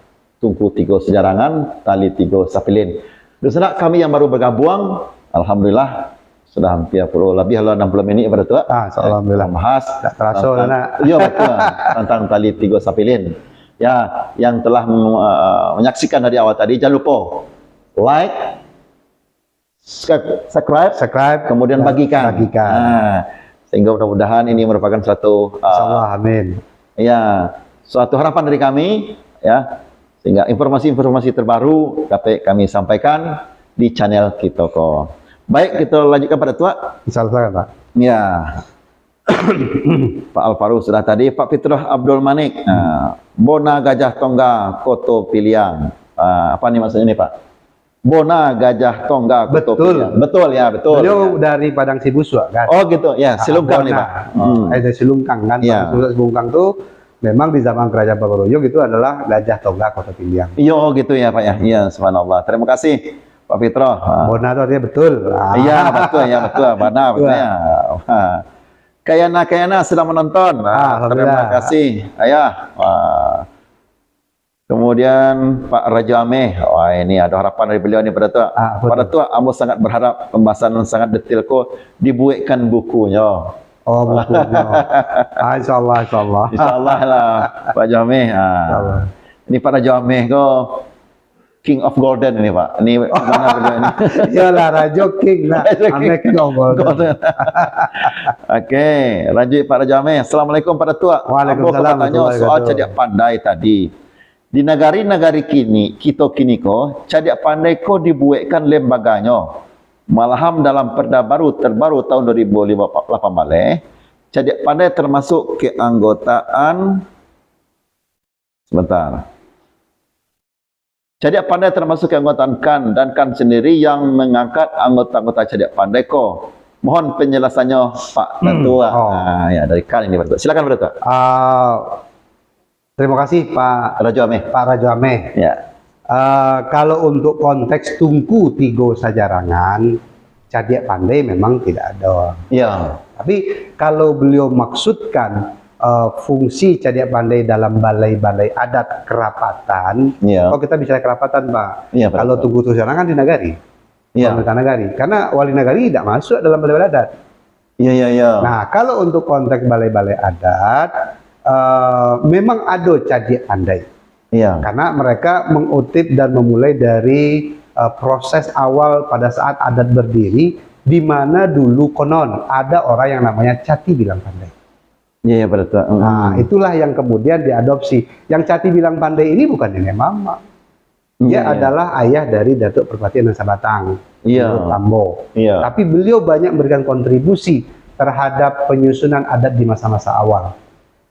Tungku Tigo Sajarangan, Tali Tigo Sapilin. Di sana kami yang baru bergabung, alhamdulillah, sudah hampir puluh, lebih lah enam puluh minit pada tu. Ah, alhamdulillah. Membahas Tak terasa tentang, lah, nak. Ya, betul. Tentang Tali Tigo Sapilin. Ya, yang telah, eh, menyaksikan dari awal tadi, jangan lupa like, subscribe, subscribe, Subscribe kemudian dan bagikan. bagikan. Nah, sehingga mudah-mudahan ini merupakan suatu, uh, Insya Allah, amin. ya, suatu harapan dari kami, ya, sehingga informasi-informasi terbaru dapat kami sampaikan di channel kita ko. Baik, kita lanjutkan pada tu, Pak. Insya Allah, Pak. Ya. Pak Alvaro sudah tadi, Pak Fitrah Abdul Manik. Nah, Bona Gajah Tongga, Koto Piliang. Ah, apa ni maksudnya ni, Pak? Bona Gajah Tongga Koto Betul. Piliang. Betul, ya, betul, Beliau ya. dari Padang Sibusuak, kan? Oh, gitu, ya, Ah, Silungkang ni, Bona. Pak. Hmm. Eh, dari Silungkang, kan? Ya. Padang Sibusuak Silungkang tu memang di zaman Kerajaan Pagaruyung itu adalah Gajah Tongga Koto Piliang. Iya, gitu ya, Pak, ya. Iya, subhanallah. Terima kasih, Pak Fitrah. Ah. Bona tu artinya betul. Ah. Iya, betul, ya, betul. Bona, betul, Betul. ya. Ah. Kayana, Kayana sedang menonton. Ah, Ah, terima alhamdulillah. kasih, Ayah. Wah. Kemudian Pak Rajo Ameh. Wah, ini ada harapan dari beliau ni pada tu. Ah, apa Pada tu? tu, ambo sangat berharap pembahasan yang sangat detail ko dibuatkan bukunyo. Oh, bukunyo. Ah, insya Allah, insya Allah. Insya Allah lah, Pak Rajo Ameh. Ah. Insya Allah. Ini Pak Rajo Ameh ko King of Golden ini, Pak. Ini gimana beliau ini? Iyalah, Rajo King lah. Rajo King. Ameh King of Golden. Golden. Oke, lanjut Pak Rajo Ameh. Assalamualaikum Pak Datuk. Waalaikumsalam Ambo ka batanyo warahmatullahi soal wabarakatuh. cadiak pandai tadi. Di nagari-nagari kini, kito kini ko, cadiak pandai ko dibuekkan lembaganyo. Malahan dalam Perda Baru terbaru tahun dua ribu lapan baleh, cadiak pandai termasuk keanggotaan, sebentar. Cadiak pandai termasuk keanggotaan kan, dan kan sendiri yang mengangkat anggota-anggota cadiak pandai ko. Mohon penjelasannya, Pak Hmm. Datuk. Oh. Ah, ya, dari kan ini, Pak Datuk. Silakan, Pak Datuk. Ah, terima kasih, Pak Rajo Ameh. Pak Rajo Ameh. Ya. Ah, kalau untuk konteks Tungku Tigo Sajarangan, cadiak pandai memang tidak ada. Ya. Tapi kalau beliau maksudkan, eh, fungsi cadiak pandai dalam balai-balai adat kerapatan, Ya. kalau kita bicara kerapatan, Pak, Ya, Pak. kalau Tungku Tigo Sajarangan kan di nagari, Ya. pemerintah nagari. Karena wali nagari tidak masuk dalam balai-balai adat. Ya, ya, ya. Nah, kalau untuk konteks balai-balai adat, eh, memang ada cadiak pandai. Iya. Karena mereka mengutip dan memulai dari, eh, proses awal pada saat adat berdiri, di mana dulu konon ada orang yang namanya Cati Bilang Pandai. Iya, iya, pada tu. Mm. Nah, itulah yang kemudian diadopsi. Yang Cati Bilang Pandai ini bukan nenek mamak. Dia Iya, iya. adalah ayah dari Datuk Perpatiah Nan Sabatang, Iya. Menurut Tambo. Iya. Tapi beliau banyak memberikan kontribusi terhadap penyusunan adat di masa-masa awal.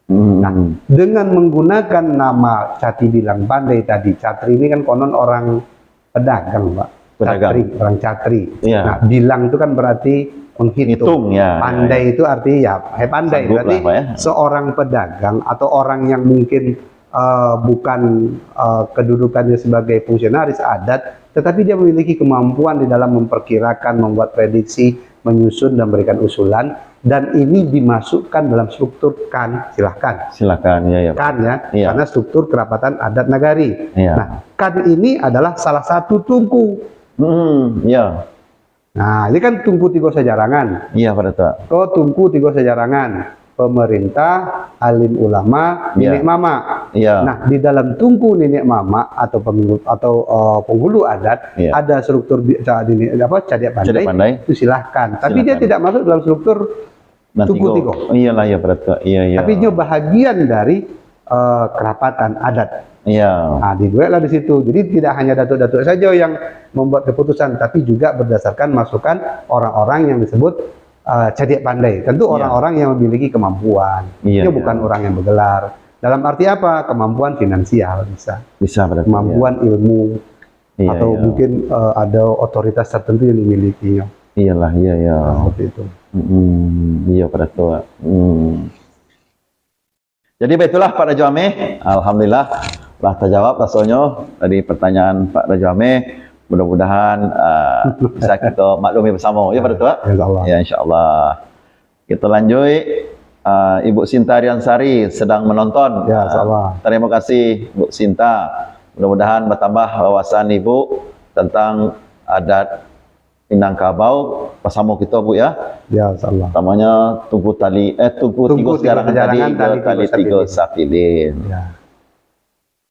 Hmm. Nah, dengan menggunakan nama Cati Bilang Pandai tadi, Catri ini kan konon orang pedagang, Pak. Pedagang. Catri, orang Catri. Iya. Nah, bilang itu kan berarti menghitung. Hitung, ya, ya, Pandai ya. itu arti ya, eh, pandai. Sanggup Berarti lah, Pak, ya. seorang pedagang atau orang yang mungkin, eh, bukan, eh, kedudukannya sebagai fungsionaris adat, tetapi dia memiliki kemampuan di dalam memperkirakan, membuat prediksi, menyusun dan memberikan usulan, Dan ini dimasukkan dalam struktur kan, silahkan. Silahkan, ya, ya. Kan, ya, iya, karena struktur kerapatan adat nagari. Iya. Nah, kan ini adalah salah satu tungku. Hmm, ya. Nah, ini kan tungku tigo sajarangan. Iya, Pak Datuk. Ko tungku tigo sajarangan. Pemerintah, alim ulama, iya, nenek mamak. Iya. Nah, di dalam tungku nenek mamak atau pengulu, atau, eh, penghulu adat, iya, ada struktur bi-, ca-, ini, apa, cadiak pandai, cadiak pandai, itu silahkan. Tapi dia, silahkan, tidak masuk dalam struktur tungku tigo. Iyalah, iya, Pak Datuk. Iya, iya. Tapi dia bahagian dari, eh, kerapatan adat. Iya. Nah, dibuatlah di situ. Jadi tidak hanya datuk-datuk saja yang membuat keputusan, tapi juga berdasarkan masukan orang-orang yang disebut, eh, cadiak pandai. Tentu, iya, orang-orang yang memiliki kemampuan. Iya, iya. Dia bukan orang yang bergelar. Dalam arti apa? Kemampuan finansial bisa. Bisa, Pak Datuk, iya. Kemampuan ilmu. Iya, atau, iya, mungkin, eh, ada otoritas tertentu yang dimilikinya. Iyalah, iya, iya. Nah, seperti itu. Mm-mm. Iya, Pak Datuk. Mm. Jadi, baitulah, Pak Rajo Ameh. Alhamdulillah, lah terjawab rasanya dari pertanyaan Pak Rajo Ameh. Mudah-mudahan, ah, bisa kita maklumi bersama. Ya, Pak Datuk? Insya Allah. Ya, insya Allah. Kita lanjut, ah, Ibu Sinta Riansari sedang menonton. Ya, insya Allah. Ah, terima kasih, Bu Sinta. Mudah-mudahan bertambah wawasan Ibu tentang adat Minangkabau bersama kita, Bu, ya. Ya, insya Allah. Namanya Tungku Tali, eh, Tungku Tigo Sajarangan tadi, Tali Tigo Sapilin. Ya.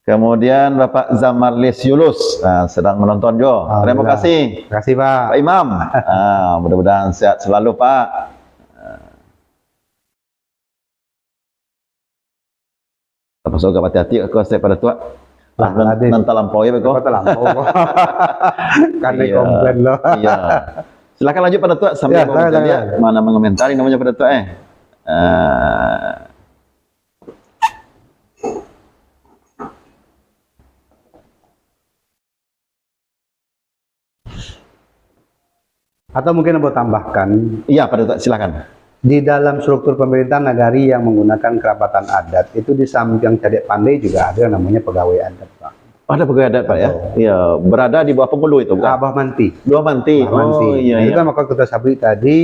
Kemudian Bapak Zamarlis Yulus, ah, sedang menonton jo. Terima kasih. Alhamdulillah. Terima kasih, Pak. Pak Imam. Ah, mudah-mudahan sehat selalu, Pak. Ah. Terpaksa agak hati-hati, aku, Pak Datuk. Lah, nan, habis. Nan talampau ya, beko. Kok talampau, kok. Kan komplain lo. Iya. Silakan lanjut, Pak Datuk, sambil, ya, mau silakan, lihat silakan. Mana mengomentari namanya, Pak Datuk, eh. Ah. Atau mungkin ambo tambahkan, iya, Pak Datuk, silakan. Di dalam struktur pemerintahan nagari yang menggunakan kerapatan adat, itu di samping cadiak pandai juga ada yang namanya pegawai adat, Pak. Ada pegawai adat, Pak, ya? Betul. Iya, berada di bawah pengulu itu, bukan? Ah, bawah manti. Bawah manti. Bawah manti. Oh, iya, iya. Itu kan maka kita sabut tadi,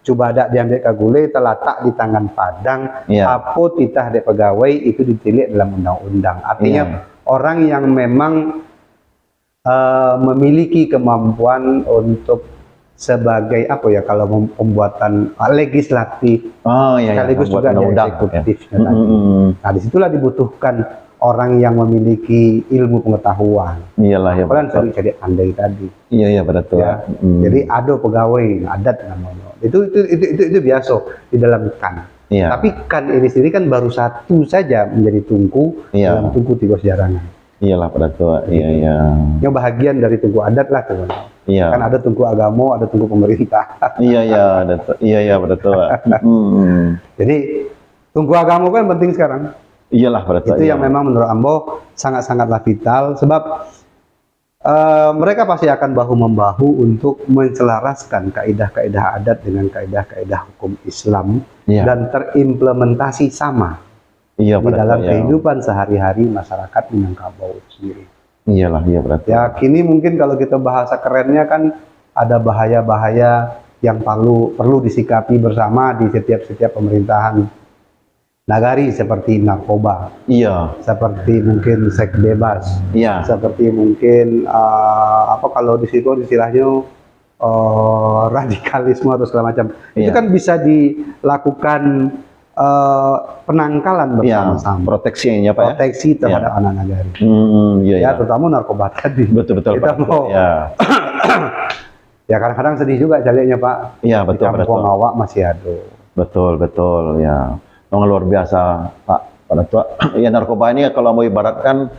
cubadak diambiak ka gulai, talatak di tangan padang, iya, apo titah dek pegawai itu ditilik dalam undang-undang. Artinya, iya, orang yang memang eh, memiliki kemampuan untuk sebagai, apa ya, kalau mem-, pembuatan, eh, legislatif, oh, iya, iya, sekaligus juga di eksekutif, ya, tadi. Mm, mm, mm. Nah, di situlah dibutuhkan orang yang memiliki ilmu pengetahuan. Iyalah, ya, apalah, betul. Cadiak pandai tadi. Iya, iya, betul. Ya. Mm. Jadi, ado pegawai adat namanya. Itu, itu, itu, itu, itu biasa di dalam kan. Iya. Tapi kan ini sendiri kan baru satu saja menjadi tungku, iya, dalam tungku tigo sajarangan. Iyalah, Pak Datuk. Iya, iya. Nyo bahagian dari tungku adat lah tu. Iya. Kan ada tungku agamo, ada tungku pemerintah. Iya, iya, Datuk. Iya, iya, Pak Datuk. Mm-mm. Jadi, tungku agamo kan penting sekarang. Iyalah, Pak Datuk, itu yang, iya, memang menurut ambo sangat-sangatlah vital, sebab, eh, mereka pasti akan bahu-membahu untuk menselaraskan kaidah-kaidah adat dengan kaidah-kaidah hukum Islam, iya, dan terimplementasi sama. Iya, di dalam, Pak Datuk, iya, kehidupan sehari-hari masyarakat Minangkabau itu sendiri. Iyalah, iya, Pak Datuk. Ya, kini mungkin kalau kita bahasa kerennya kan ada bahaya-bahaya yang perlu, perlu disikapi bersama di setiap-setiap pemerintahan nagari seperti narkoba. Iya. Seperti mungkin seks bebas. Iya. Seperti mungkin, eh, apa kalau di situ istilahnya, eh, radikalisme atau segala macam. Itu, iya, kan bisa dilakukan, eh, penangkalan, iya, bersama-sama. Proteksinya, Pak, ya? Proteksi terhadap, iya, anak nagari. Hmm, iya, ya, iya, terutama narkoba tadi. Betul, betul, kita, Pak, mau, iya, ya, kadang-kadang sedih juga caliaknya, Pak. Iya, betul, Pak Datuk. Di kampuang awak masih ada. Betul, betul, ya. Memang luar biasa, Pak, Pak Datuk. Ya, narkoba ini kalau mau ibaratkan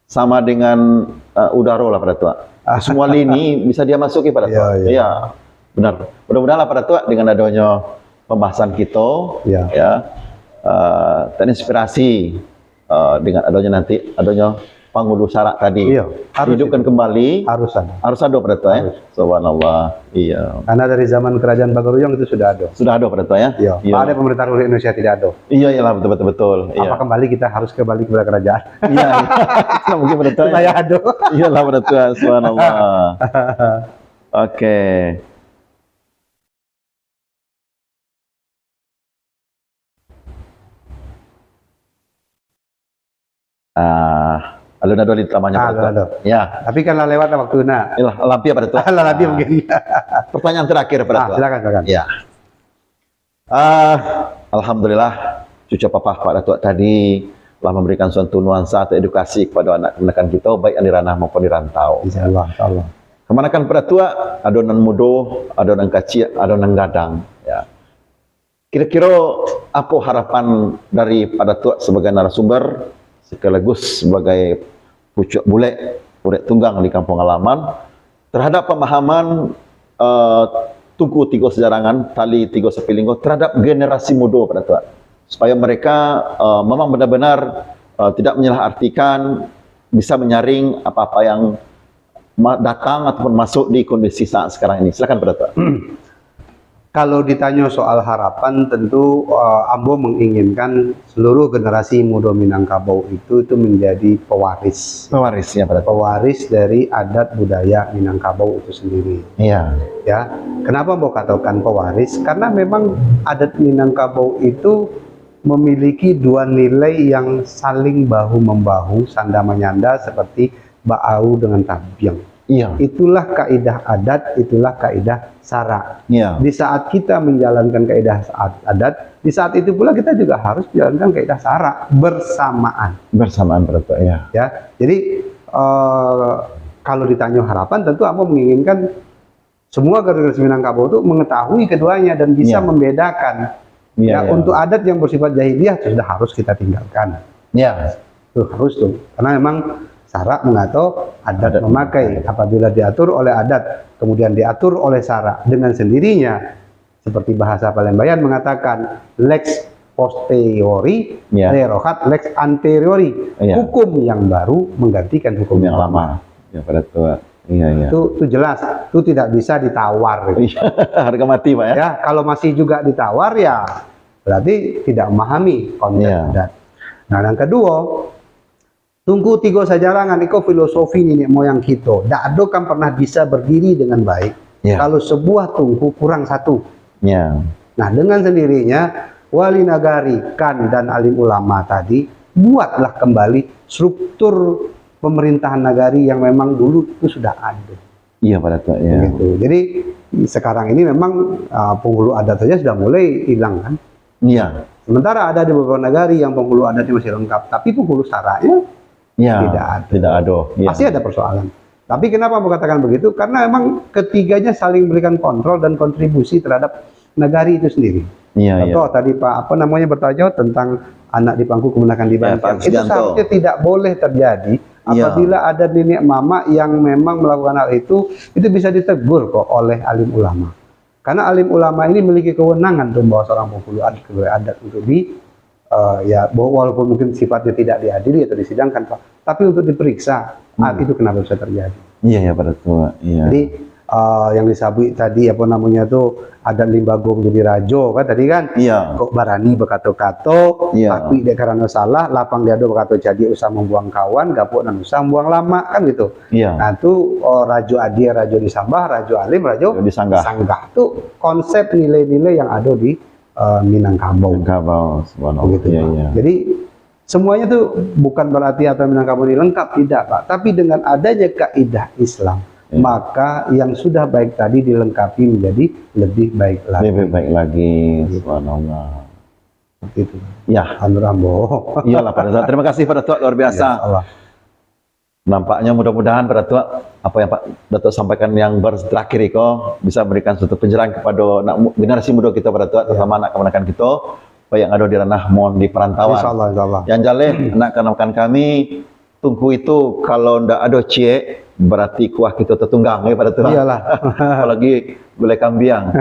sama dengan, eh, udara lah, Pak Datuk. Semua lini bisa dia masuki, Pak Datuk. Iya, iya. Iya, benar. Mudah-mudahan lah, Pak Datuk, dengan adanya pembahasan kita, iya, ya, eh, terinspirasi, eh, dengan adanya nanti, adanya panghulu syarak tadi. Iya, harus hidupkan itu. Kembali. Harus ada. Harus ada, Pak Datuk, ya? Harus. Subhanallah. Iya. Karena dari zaman kerajaan Bagaruyung itu sudah ada. Sudah ada, Pak Datuk, ya? Iya. Iya. Pada pemerintahan Republik Indonesia tidak ada. Iya, iyalah, betul, betul, betul. Iya. Apa kembali kita harus kembali kepada kerajaan? Iya, iya. Mungkin, Pak Datuk, ya? Supaya ada. Iyalah, Pak Datuk, ya. Subhanallah. Oke. Ah, alun ado ditamanya, Pak Datuk. Ya. Tapi kan lah lewat lah waktu nak. Yalah, lampia, Pak Datuk. Lah lampia mungkin. Pertanyaan terakhir, Pak Datuk. Silakan, silakan. Ya. Ah, alhamdulillah, cucu papah Pak Datuk tadi lah memberikan suatu nuansa atau edukasi kepada anak kamanakan kita, baik yang di ranah maupun di rantau. Insya Allah, insya Allah. Kamanakan Pak Datuk, ado nan mudo, ado nan kacik, ado nan gadang. Ya. Kiro-kiro apo harapan dari Pak Datuk sebagai narasumber, sekaligus sebagai pucuak bulek, urek tunggang di kampung halaman, terhadap pemahaman, eh, Tungku Tigo Sajarangan, Tali Tigo Sapilinggo terhadap generasi mudo, Pak Datuk? Supaya mereka, eh, memang benar-benar, eh, tidak menyalahartikan, bisa menyaring apa-apa yang ma-, datang ataupun masuk di kondisi saat sekarang ini. Silakan, Pak Datuk. Kalau ditanyo soal harapan, tentu, eh, ambo menginginkan seluruh generasi mudo Minangkabau itu, itu menjadi pewaris. Pewaris, ya, Pak Datuk. Pewaris dari adat budaya Minangkabau itu sendiri. Iya. Ya, kenapa ambo katakan pewaris? Karena memang adat Minangkabau itu memiliki dua nilai yang saling bahu-membahu, sanda-manyanda, seperti baawu dengan tabiang. Iya. Itulah kaidah adat, itulah kaidah sarak. Iya. Di saat kita menjalankan kaidah saat-, adat, di saat itu pula kita juga harus menjalankan kaidah sarak bersamaan. Bersamaan, Pak Datuk, ya. Ya, jadi, eh, kalau ditanyo harapan, tentu ambo menginginkan semua generasi Minangkabau tu mengetahui keduanya dan bisa, iya, membedakan. Iya, ya, iya. Untuk adat yang bersifat jahiliah tu sudah harus kita tinggalkan. Iya. Itu harus tu. Karena memang sarak mengatur, adat, adat memakai. Memakai. Apabila diatur oleh adat, kemudian diatur oleh sarak, dengan sendirinya, seperti bahasa Palembang mengatakan, lex posteriori, iya, rerogat lex anteriori. Iya. Hukum yang baru menggantikan hukum yang lama. Ya, Pak Datuk. Iya, iya. Itu, itu jelas, itu tidak bisa ditawar, gitu. Iya, harga mati, Pak, ya. Ya, kalau masih juga ditawar, ya berarti tidak memahami konteks, iya, adat. Nah, yang kedua, Tungku Tigo Sajarangan iko filosofi niniak moyang kito. Dak ado kan pernah bisa berdiri dengan baik, ya, kalau sebuah tungku kurang satu. Ya. Nah, dengan sendirinya, wali nagari, khan, dan alim ulama tadi, buatlah kembali struktur pemerintahan nagari yang memang dulu itu sudah ada. Iya, Pak Datuk, ya. Begitu. Jadi, sekarang ini memang, ah, penghulu adat saja sudah mulai hilang, kan? Iya. Sementara ada di beberapa nagari yang penghulu adatnya masih lengkap, tapi penghulu saraknya, iya, tidak ada. Tidak ada, iya. Pasti ada persoalan. Tapi kenapa ambo katakan begitu? Karena memang ketiganya saling memberikan kontrol dan kontribusi terhadap nagari itu sendiri. Iya, iya. Contoh tadi Pak, apa namanya, bertanya tentang anak di pangku kemenakan di, iya, bangkang. Pak Sugianto. Itu seharusnya tidak boleh terjadi, iya, apabila ada niniak mamak yang memang melakukan hal itu, itu bisa ditegur kok oleh alim ulama. Karena alim ulama ini memiliki kewenangan untuk membawa seorang penghulu adat, pegawai adat untuk di, eh, ya, bahwa walaupun mungkin sifatnya tidak diadili atau disidangkan, Pak, tapi untuk diperiksa, ah, hmm, itu kenapa bisa terjadi. Iya, ya, Pak Datuk. Iya. Jadi, eh, yang disebut tadi, apa namanya tu, adat limbago menjadi rajo, kan, tadi, kan? Iya. Kok barani bakato-kato, iya, tapi dek karano salah, lapang diado bakato cadiak usah mambuang kawan, gapuak nan usah mambuang lamak, kan gitu. Iya. Nah, tu, oh, rajo adie, rajo disambah, rajo alim, rajo, rajo disanggah, disanggah. Tu konsep nilai-nilai yang ada di, eh, Minangkabau. Minangkabau, subhanallah. Begitu, iya, Pak. Iya. Jadi, semuanya tu bukan berarti adat Minangkabau ini lengkap, tidak, Pak. Tapi dengan adanya kaidah Islam, iya, maka yang sudah baik tadi dilengkapi menjadi lebih baik lagi. Lebih baik lagi, iya, subhanallah. Seperti itu. Ya. Anu Rambo. Iyalah, Pak Datuk. Terima kasih, Pak Datuk, luar biasa. Ya, Allah. Nampaknya mudah-mudahan, Pak Datuk, apa yang Pak Datuk sampaikan yang ber-, terakhir iko bisa memberikan suatu pencerahan kepada anak mu-, generasi muda kita, Pak Datuk, ya, terutama anak kamanakan kita, baik yang ada di ranah maupun di perantauan. Insya Allah, insya Allah. Yang jaleh, anak kamanakan kami, Tungku itu kalau ndak ada ciek, berarti kuah kita tertunggang, ya, Pak Datuk. Iyalah. Apalagi gulai kambiang.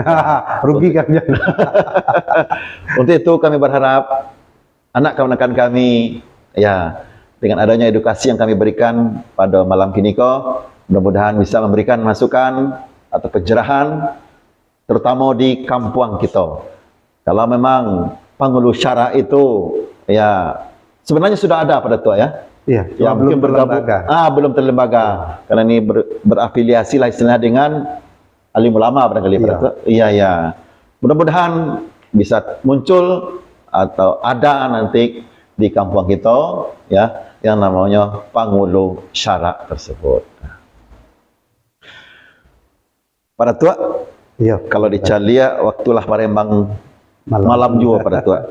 Rugi kambiang. Untuk itu kami berharap anak kamanakan kami, ya, dengan adanya edukasi yang kami berikan pada malam kini ko, mudah-mudahan bisa memberikan masukan atau pencerahan, terutama di kampuang kita. Kalau memang penghulu syarak itu, ya, sebenarnya sudah ada, Pak Datuk, ya. Iya, ya, cuma mungkin belum bergabung, terlembaga. Ah, belum terlembaga. Iya. Karena ini ber-, berafiliasi lah istilahnya dengan alim ulama barangkali, Pak Datuk. Iya, iya. Mudah-mudahan bisa muncul atau ada nanti di kampung kita, ya. yang namanya pangulu syarak tersebut. Pak Datuak, Iyo. Kalau dicaliak, waktulah barembang malam, malam juo, Pak Datuak.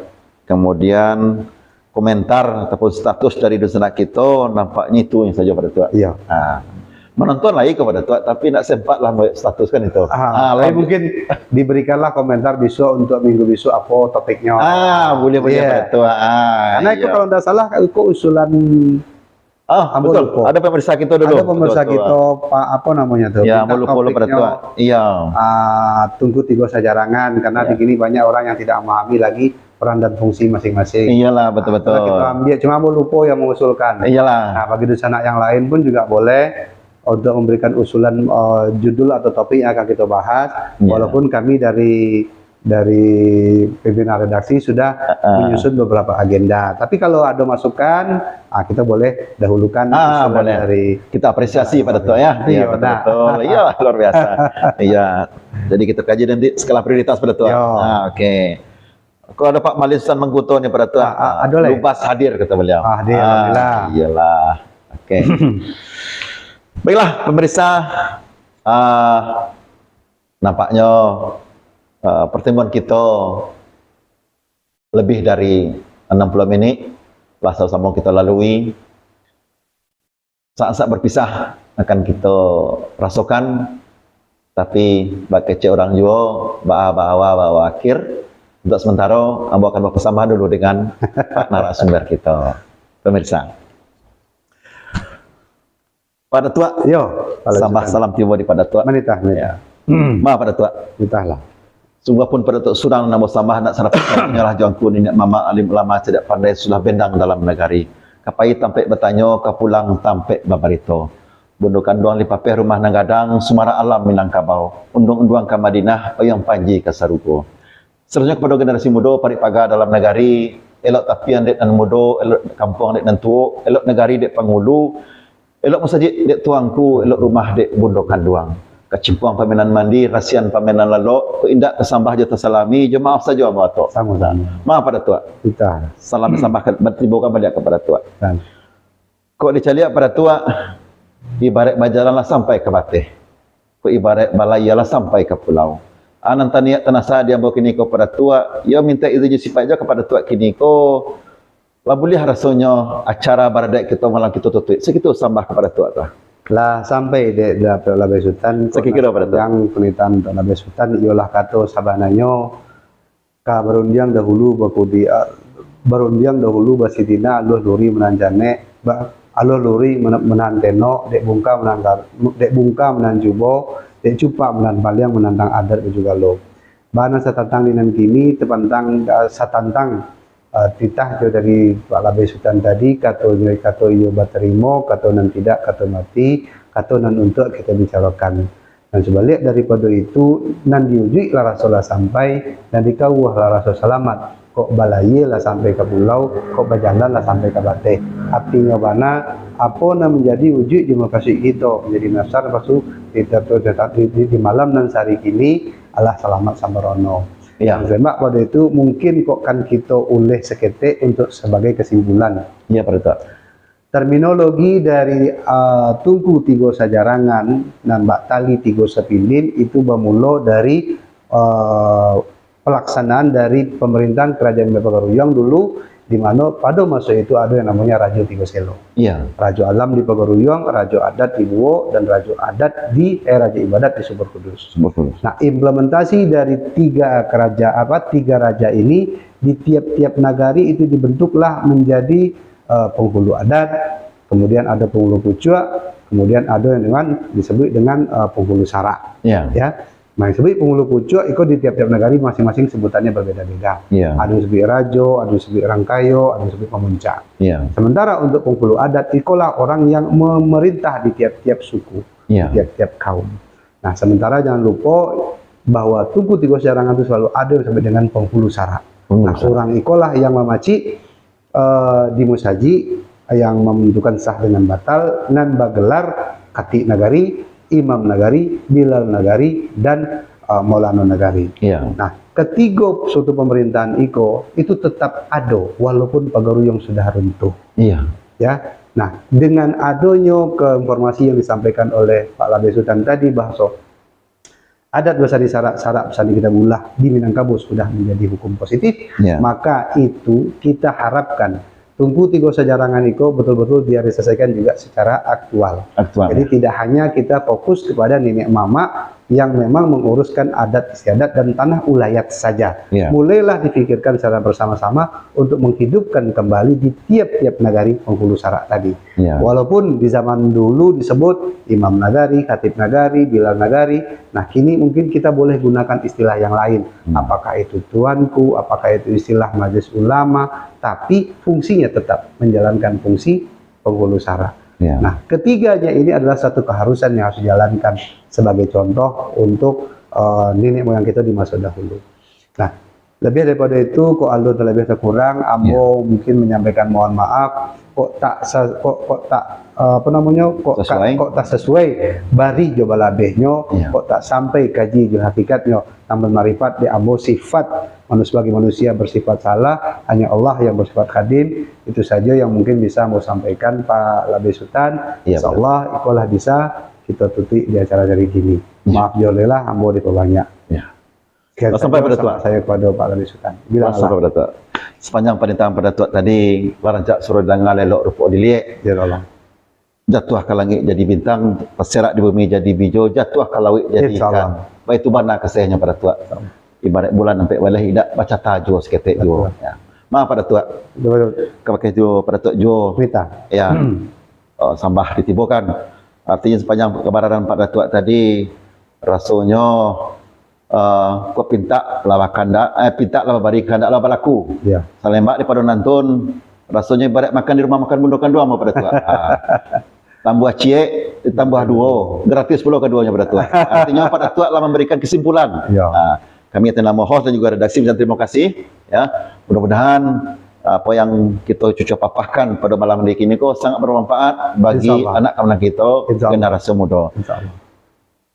Kemudian komentar ataupun status dari dunsanak kito nampaknyo itu sajo, Pak Datuak. Iyo. Ha. Menonton lai ko, Pak Datuak, tapi nak sempat lah buat status kan itu. Ah, ha, lain mungkin diberikanlah komentar besok untuk minggu besok apa topiknya. Ah, boleh boleh, yeah. Pak Datuak. Ah, karena itu, iya, kalau tidak salah itu usulan Ah, betul. Lupa. Ada pemirsa kita dulu. Ada pemirsa betul, kita, Pak, apa namanya tuh? Ya, lupa, lupa, Pak Datuak. Iya. Ah, Tungku Tigo Sajarangan, karena ya, di sini banyak orang yang tidak memahami lagi peran dan fungsi masing-masing. Iyalah, betul-betul. Nah, kita ambil, cuma ambo lupa yang mengusulkan. Iyalah. Nah, bagi dunsanak yang lain pun juga boleh untuk memberikan usulan, eh, judul atau topik yang akan kita bahas. Ya. Walaupun kami dari dari pimpinan redaksi sudah uh, menyusun beberapa agenda. Tapi kalau ada masukan, ah, kita boleh dahulukan ah, boleh. Dari kita apresiasi, Pak Datuak, ya. Iya, betul. Iya, luar biasa. Iya. Jadi kita kaji nanti skala prioritas, Pak Datuak. Ah, oke. Okay. Kalau ada Pak Malin Sutan Mangkuto ni, Pak Datuak. Ah, ah, ada lah. Lubas hadir, kata beliau. Ah, hadir, ah, alhamdulillah. Iyalah. Oke. Okay. Baiklah, pemirsa, uh, nampaknya uh, pertemuan kita lebih dari enam puluh minit lah sama-sama kita lalui. Saat-saat berpisah akan kita rasakan, tapi bak kecek urang juo, baa-baa awal, baa-baa akhir. Untuk sementara, ambo akan berpersama dulu dengan narasumber kita. Pemirsa. Pak Datuak. Yo, sambah salam tibo di Pak Datuak. Manitah, manitah. Ya. Hmm. Maaf, Pak Datuak. Manitahlah. Sungguahpun Pak Datuak surang nan basambah, nak sarapan nyalah jo angku niniak mamak, alim ulama, cadiak pandai, sudah bendang dalam nagari. Ka pai tampek batanyo, ka pulang tampek babarito. Bundo kanduang Lipapeh rumah nan gadang, sumarak alam Minangkabau. Unduang-unduang ka Madinah, oyong panji ka sarugo. Salanjuiknyo kapado generasi mudo, parik paga dalam nagari, elok tapian dek nan mudo, elok kampuang dek nan tuo, elok nagari dek pangulu, elok musajik dek tuangku, elok rumah dek bundo kanduang. Kacimpuang pamenan mandi, rasian pamenan lalok, kok indak tasambah jo tasalami, jo maaf sajo ambo atok. Samo-samo. Maaf, Pak Datuak. Salam sambah ka, tibokan baliak ka Pak Datuak. Kok dicaliak Pak Datuak, ibaraik bajalan lah sampai ka bateh. Kok ibaraik balayia lah sampai ka pulau. A nan taniaik tanasa di ambo kiniko Pak Datuak, iyo mintak izin jo sipaik jo ka Pak Datuak kiniko, lah buliah rasonyo acara baradaik kito malam kito tutuik. Sakitu sambah ka Pak Datuak tu. Lah sampai dek Datuak Labai Sutan. Sakikiro Pak Datuak. Yang panitahan Datuak Labai Sutan, iyolah kato sabananyo, ka barundiang dahulu bakudi, a, barundiang dahulu basitina, aluah luri mananjanek, ba-, aluah luri mana-, manahan tenok, dek bungka manahan gar-, dek bungka manahan jubo, dek cupak manahan paliang, manantang adat baju galo. Bana satantang di nan kini, tapantang, a, satantang, a, titah jo dari Pak Labai Sutan tadi, katonyo, kato iyo batarimo, kato nan tidak, kato mati, kato nan untuak kita bicarakan. Nan sabaliak daripado itu, nan diujuik lah raso lah sampai, nan dikawuah lah raso salamat, kok balayia lah sampai ka pulau, kok bajalan lah sampai ka bateh. Artinyo bana, apo nan manjadi ujuik jo mukasuik kito, manjadi nasar pasu di, di, di, di malam nan sahari kini, alah salamat sambarono. Ya. Nan sabab pado itu, mungkin kok kan kito uleh saketek untuk sabagai kasimpulan. Ya, Pak Datuak. Terminologi dari, a, Tungku Tigo Sajarangan, nan bak tali tigo sapilin, itu bamulo dari, a, pelaksanaan dari pemerintahan Kerajaan Imba Pagaruyuang dulu, di mano pado maso itu ado yang namonyo Rajo Tigo Selo. Iya. Rajo Alam di Pagaruyuang, Rajo Adat di Buo, dan Rajo Adat di, eh, Rajo Ibadat di Sumber Kudus. Sumber Kudus. Nah, implementasi dari tiga keraja-, apa, tiga raja ini di tiap-tiap nagari itu dibentuklah menjadi eh, penghulu adat, kemudian ada penghulu pucuak, kemudian ada yang dengan disebut dengan, eh, penghulu syarak. Ya. Ya. Nah, yang disebut penghulu pucuak itu di tiap-tiap nagari masing-masing sebutannya berbeda-beda. Ya. Ada yang disebut rajo, ada yang disebut rangkayo, ada yang disebut pemuncak. Ya. Sementara untuk penghulu adat, ikolah orang yang memerintah di tiap-tiap suku, ya, di tiap-tiap kaum. Nah, sementara jangan lupa bahwa Tungku Tigo Sajarangan itu selalu ada yang disebut dengan penghulu syarak. Penghulu syarak. Nah, urang ikolah yang mamacik eh, di musajik yang menentukan sah dengan batal, nan bagelar katik nagari, imam nagari, bilal nagari, dan, eh, maulana nagari. Iya. Nah, ketigo suatu pemerintahan iko itu tetap ado walaupun Pagaruyuang sudah runtuh. Iya. Ya, Nah, dengan adonyo ke informasi yang disampaikan oleh Pak Labe Sutan tadi, bahaso adat basandi sarak, sarak basandi kitabullah di Minangkabau sudah menjadi hukum positif, Ya. maka itu kita harapkan Tungku Tigo Sajarangan iko betul-betul direalisasikan juga secara aktual. Aktual. Jadi tidak hanya kita fokus kepada nenek mamak yang memang menguruskan adat istiadat dan tanah ulayat saja. Ya. Mulailah dipikirkan secara bersama-sama untuk menghidupkan kembali di tiap-tiap nagari penghulu sarak tadi. Ya. Walaupun di zaman dulu disebut imam nagari, khatib nagari, bilal nagari, nah kini mungkin kita boleh gunakan istilah yang lain. Hmm. Apakah itu tuanku, apakah itu istilah majelis ulama, tapi fungsinya tetap menjalankan fungsi penghulu sarak. Ya. Nah, ketiganya ini adalah satu keharusan yang harus dijalankan sebagai contoh untuk eh, nenek moyang kita di masa dahulu. Nah, lebih daripada itu, kok alun terlebih terkurang, ambo mungkin menyampaikan mohon maaf, kok tak sa- kok kok tak eh, apa namanya, kok ka- Sesuai. kok tak sesuai bari jo balabehnyo, Ya. kok tak sampai kaji jo hakikatnyo. Namun marifat di ambo sifat manus- sebagai manusia bersifat salah, hanya Allah yang bersifat kadim. Itu saja yang mungkin bisa ambo sampaikan, Pak Labe Sutan. Ya, Insya Allah, ikolah bisa kita tutup di acara hari ini. Ya. Maaf jo lah ambo diperbanyak. Ya. Sekian Sampai saja pada Tuan. Salam saya kepada Pak Labe Sutan. Bilang Sampai pada Tuan. Sepanjang panitahan pada Tuan tadi, lah rancak suruh danga, elok rupo diliek. Ya Allah. Jatuah ka langik jadi bintang, taserak di bumi jadi bijo, jatuah ka lauik jadi Insya ikan. Allah. Baitu bana kasahnyo pada Tuan. Insya Allah. Ibarat bulan ampek baleh, indak bacata juo saketek juo. Betul. Ya. Maaf pada Tuan. Betul. Ka bakeh juo pada Tuan juo. Minta. Ya. Oh, sambah ditibokan. Artinya sepanjang kabaradan Pak Datuak tadi, rasonyo eh, kok pintak lah bakandak, eh, pintak lah babari, kandak lah balaku. Ya. Salembak di pado nantun, rasonyo ibarat makan di rumah makan bundo kanduang, Pak Datuak. Ah. Tambuah ciek, tambuah duo, gratis pulo kaduonyo, Pak Datuak. Artinya Pak Datuak lah memberikan kesimpulan. Ya. Ah, kami atas nama host dan juga redaksi mengucapkan terima kasih. Ya, mudah-mudahan apa yang kita cucok papahkan pada malam hari kini ko sangat bermanfaat bagi Insya Allah. anak kanak kita, Insya Allah. generasi muda. Insya Allah.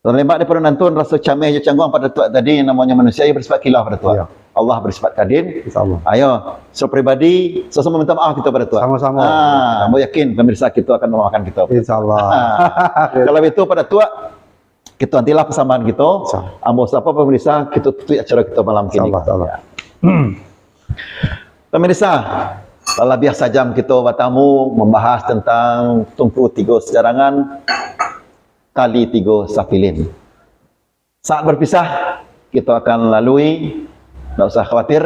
Salembak di pado nantun, raso cameh jo cangguang Pak Datuak tadi, namonyo manusia, iyo bersifat khilaf, Pak Datuak. Ya. Allah bersifat kadim. Insya Allah. Ayo, secara pribadi, sama-sama minta maaf kita, Pak Datuak. Sama-sama. Ah, ambo yakin pemirsa kita akan memaafkan kita. Insya Allah. Ah, kalau itu Pak Datuak, kita nantilah persamaan kita. Insya Allah. Ambo sapa pemirsa, kita tutup acara kita malam Insya kini. Allah, insya Allah. Ya. Pemirsa, lah labiah sajam kita batamu membahas tentang Tungku Tigo Sajarangan, Tali Tigo Sapilin. Saat berpisah, kita akan lalui, ndak usah khawatir.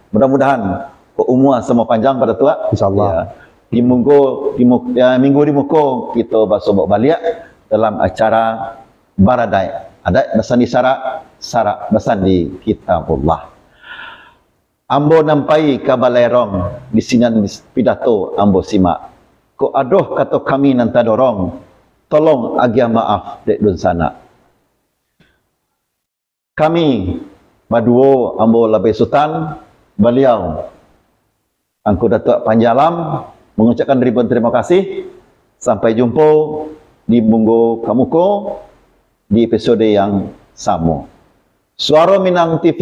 Mudah-mudahan umua samo panjang Pak Datuak. Insya Allah. Ya. Di minggu, di mu-, ya, minggu di muko kita basobok baliak dalam acara Baradaik. Adaik basandi sarak, sarak basandi Kitabullah. Ambo nan pai ka Balerong, di sinan pidato ambo simak. Kok ado kato kami nan tadorong, tolong agiah maaf dek dunsanak. Kami baduo, ambo Labai Sutan, baliau Angku Datuak Panji Alam, mangucapkan ribuan tarimo kasih. Sampai jumpo di minggu ka muko di episode yang samo. Suaro Minang T V,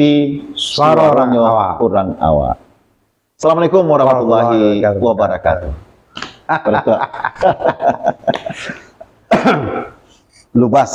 Suaro urang suaronyo awak. Urang awak. Assalamualaikum warahmatullahi Warahmatullahi wabarakatuh. Pada Tuak. Lubas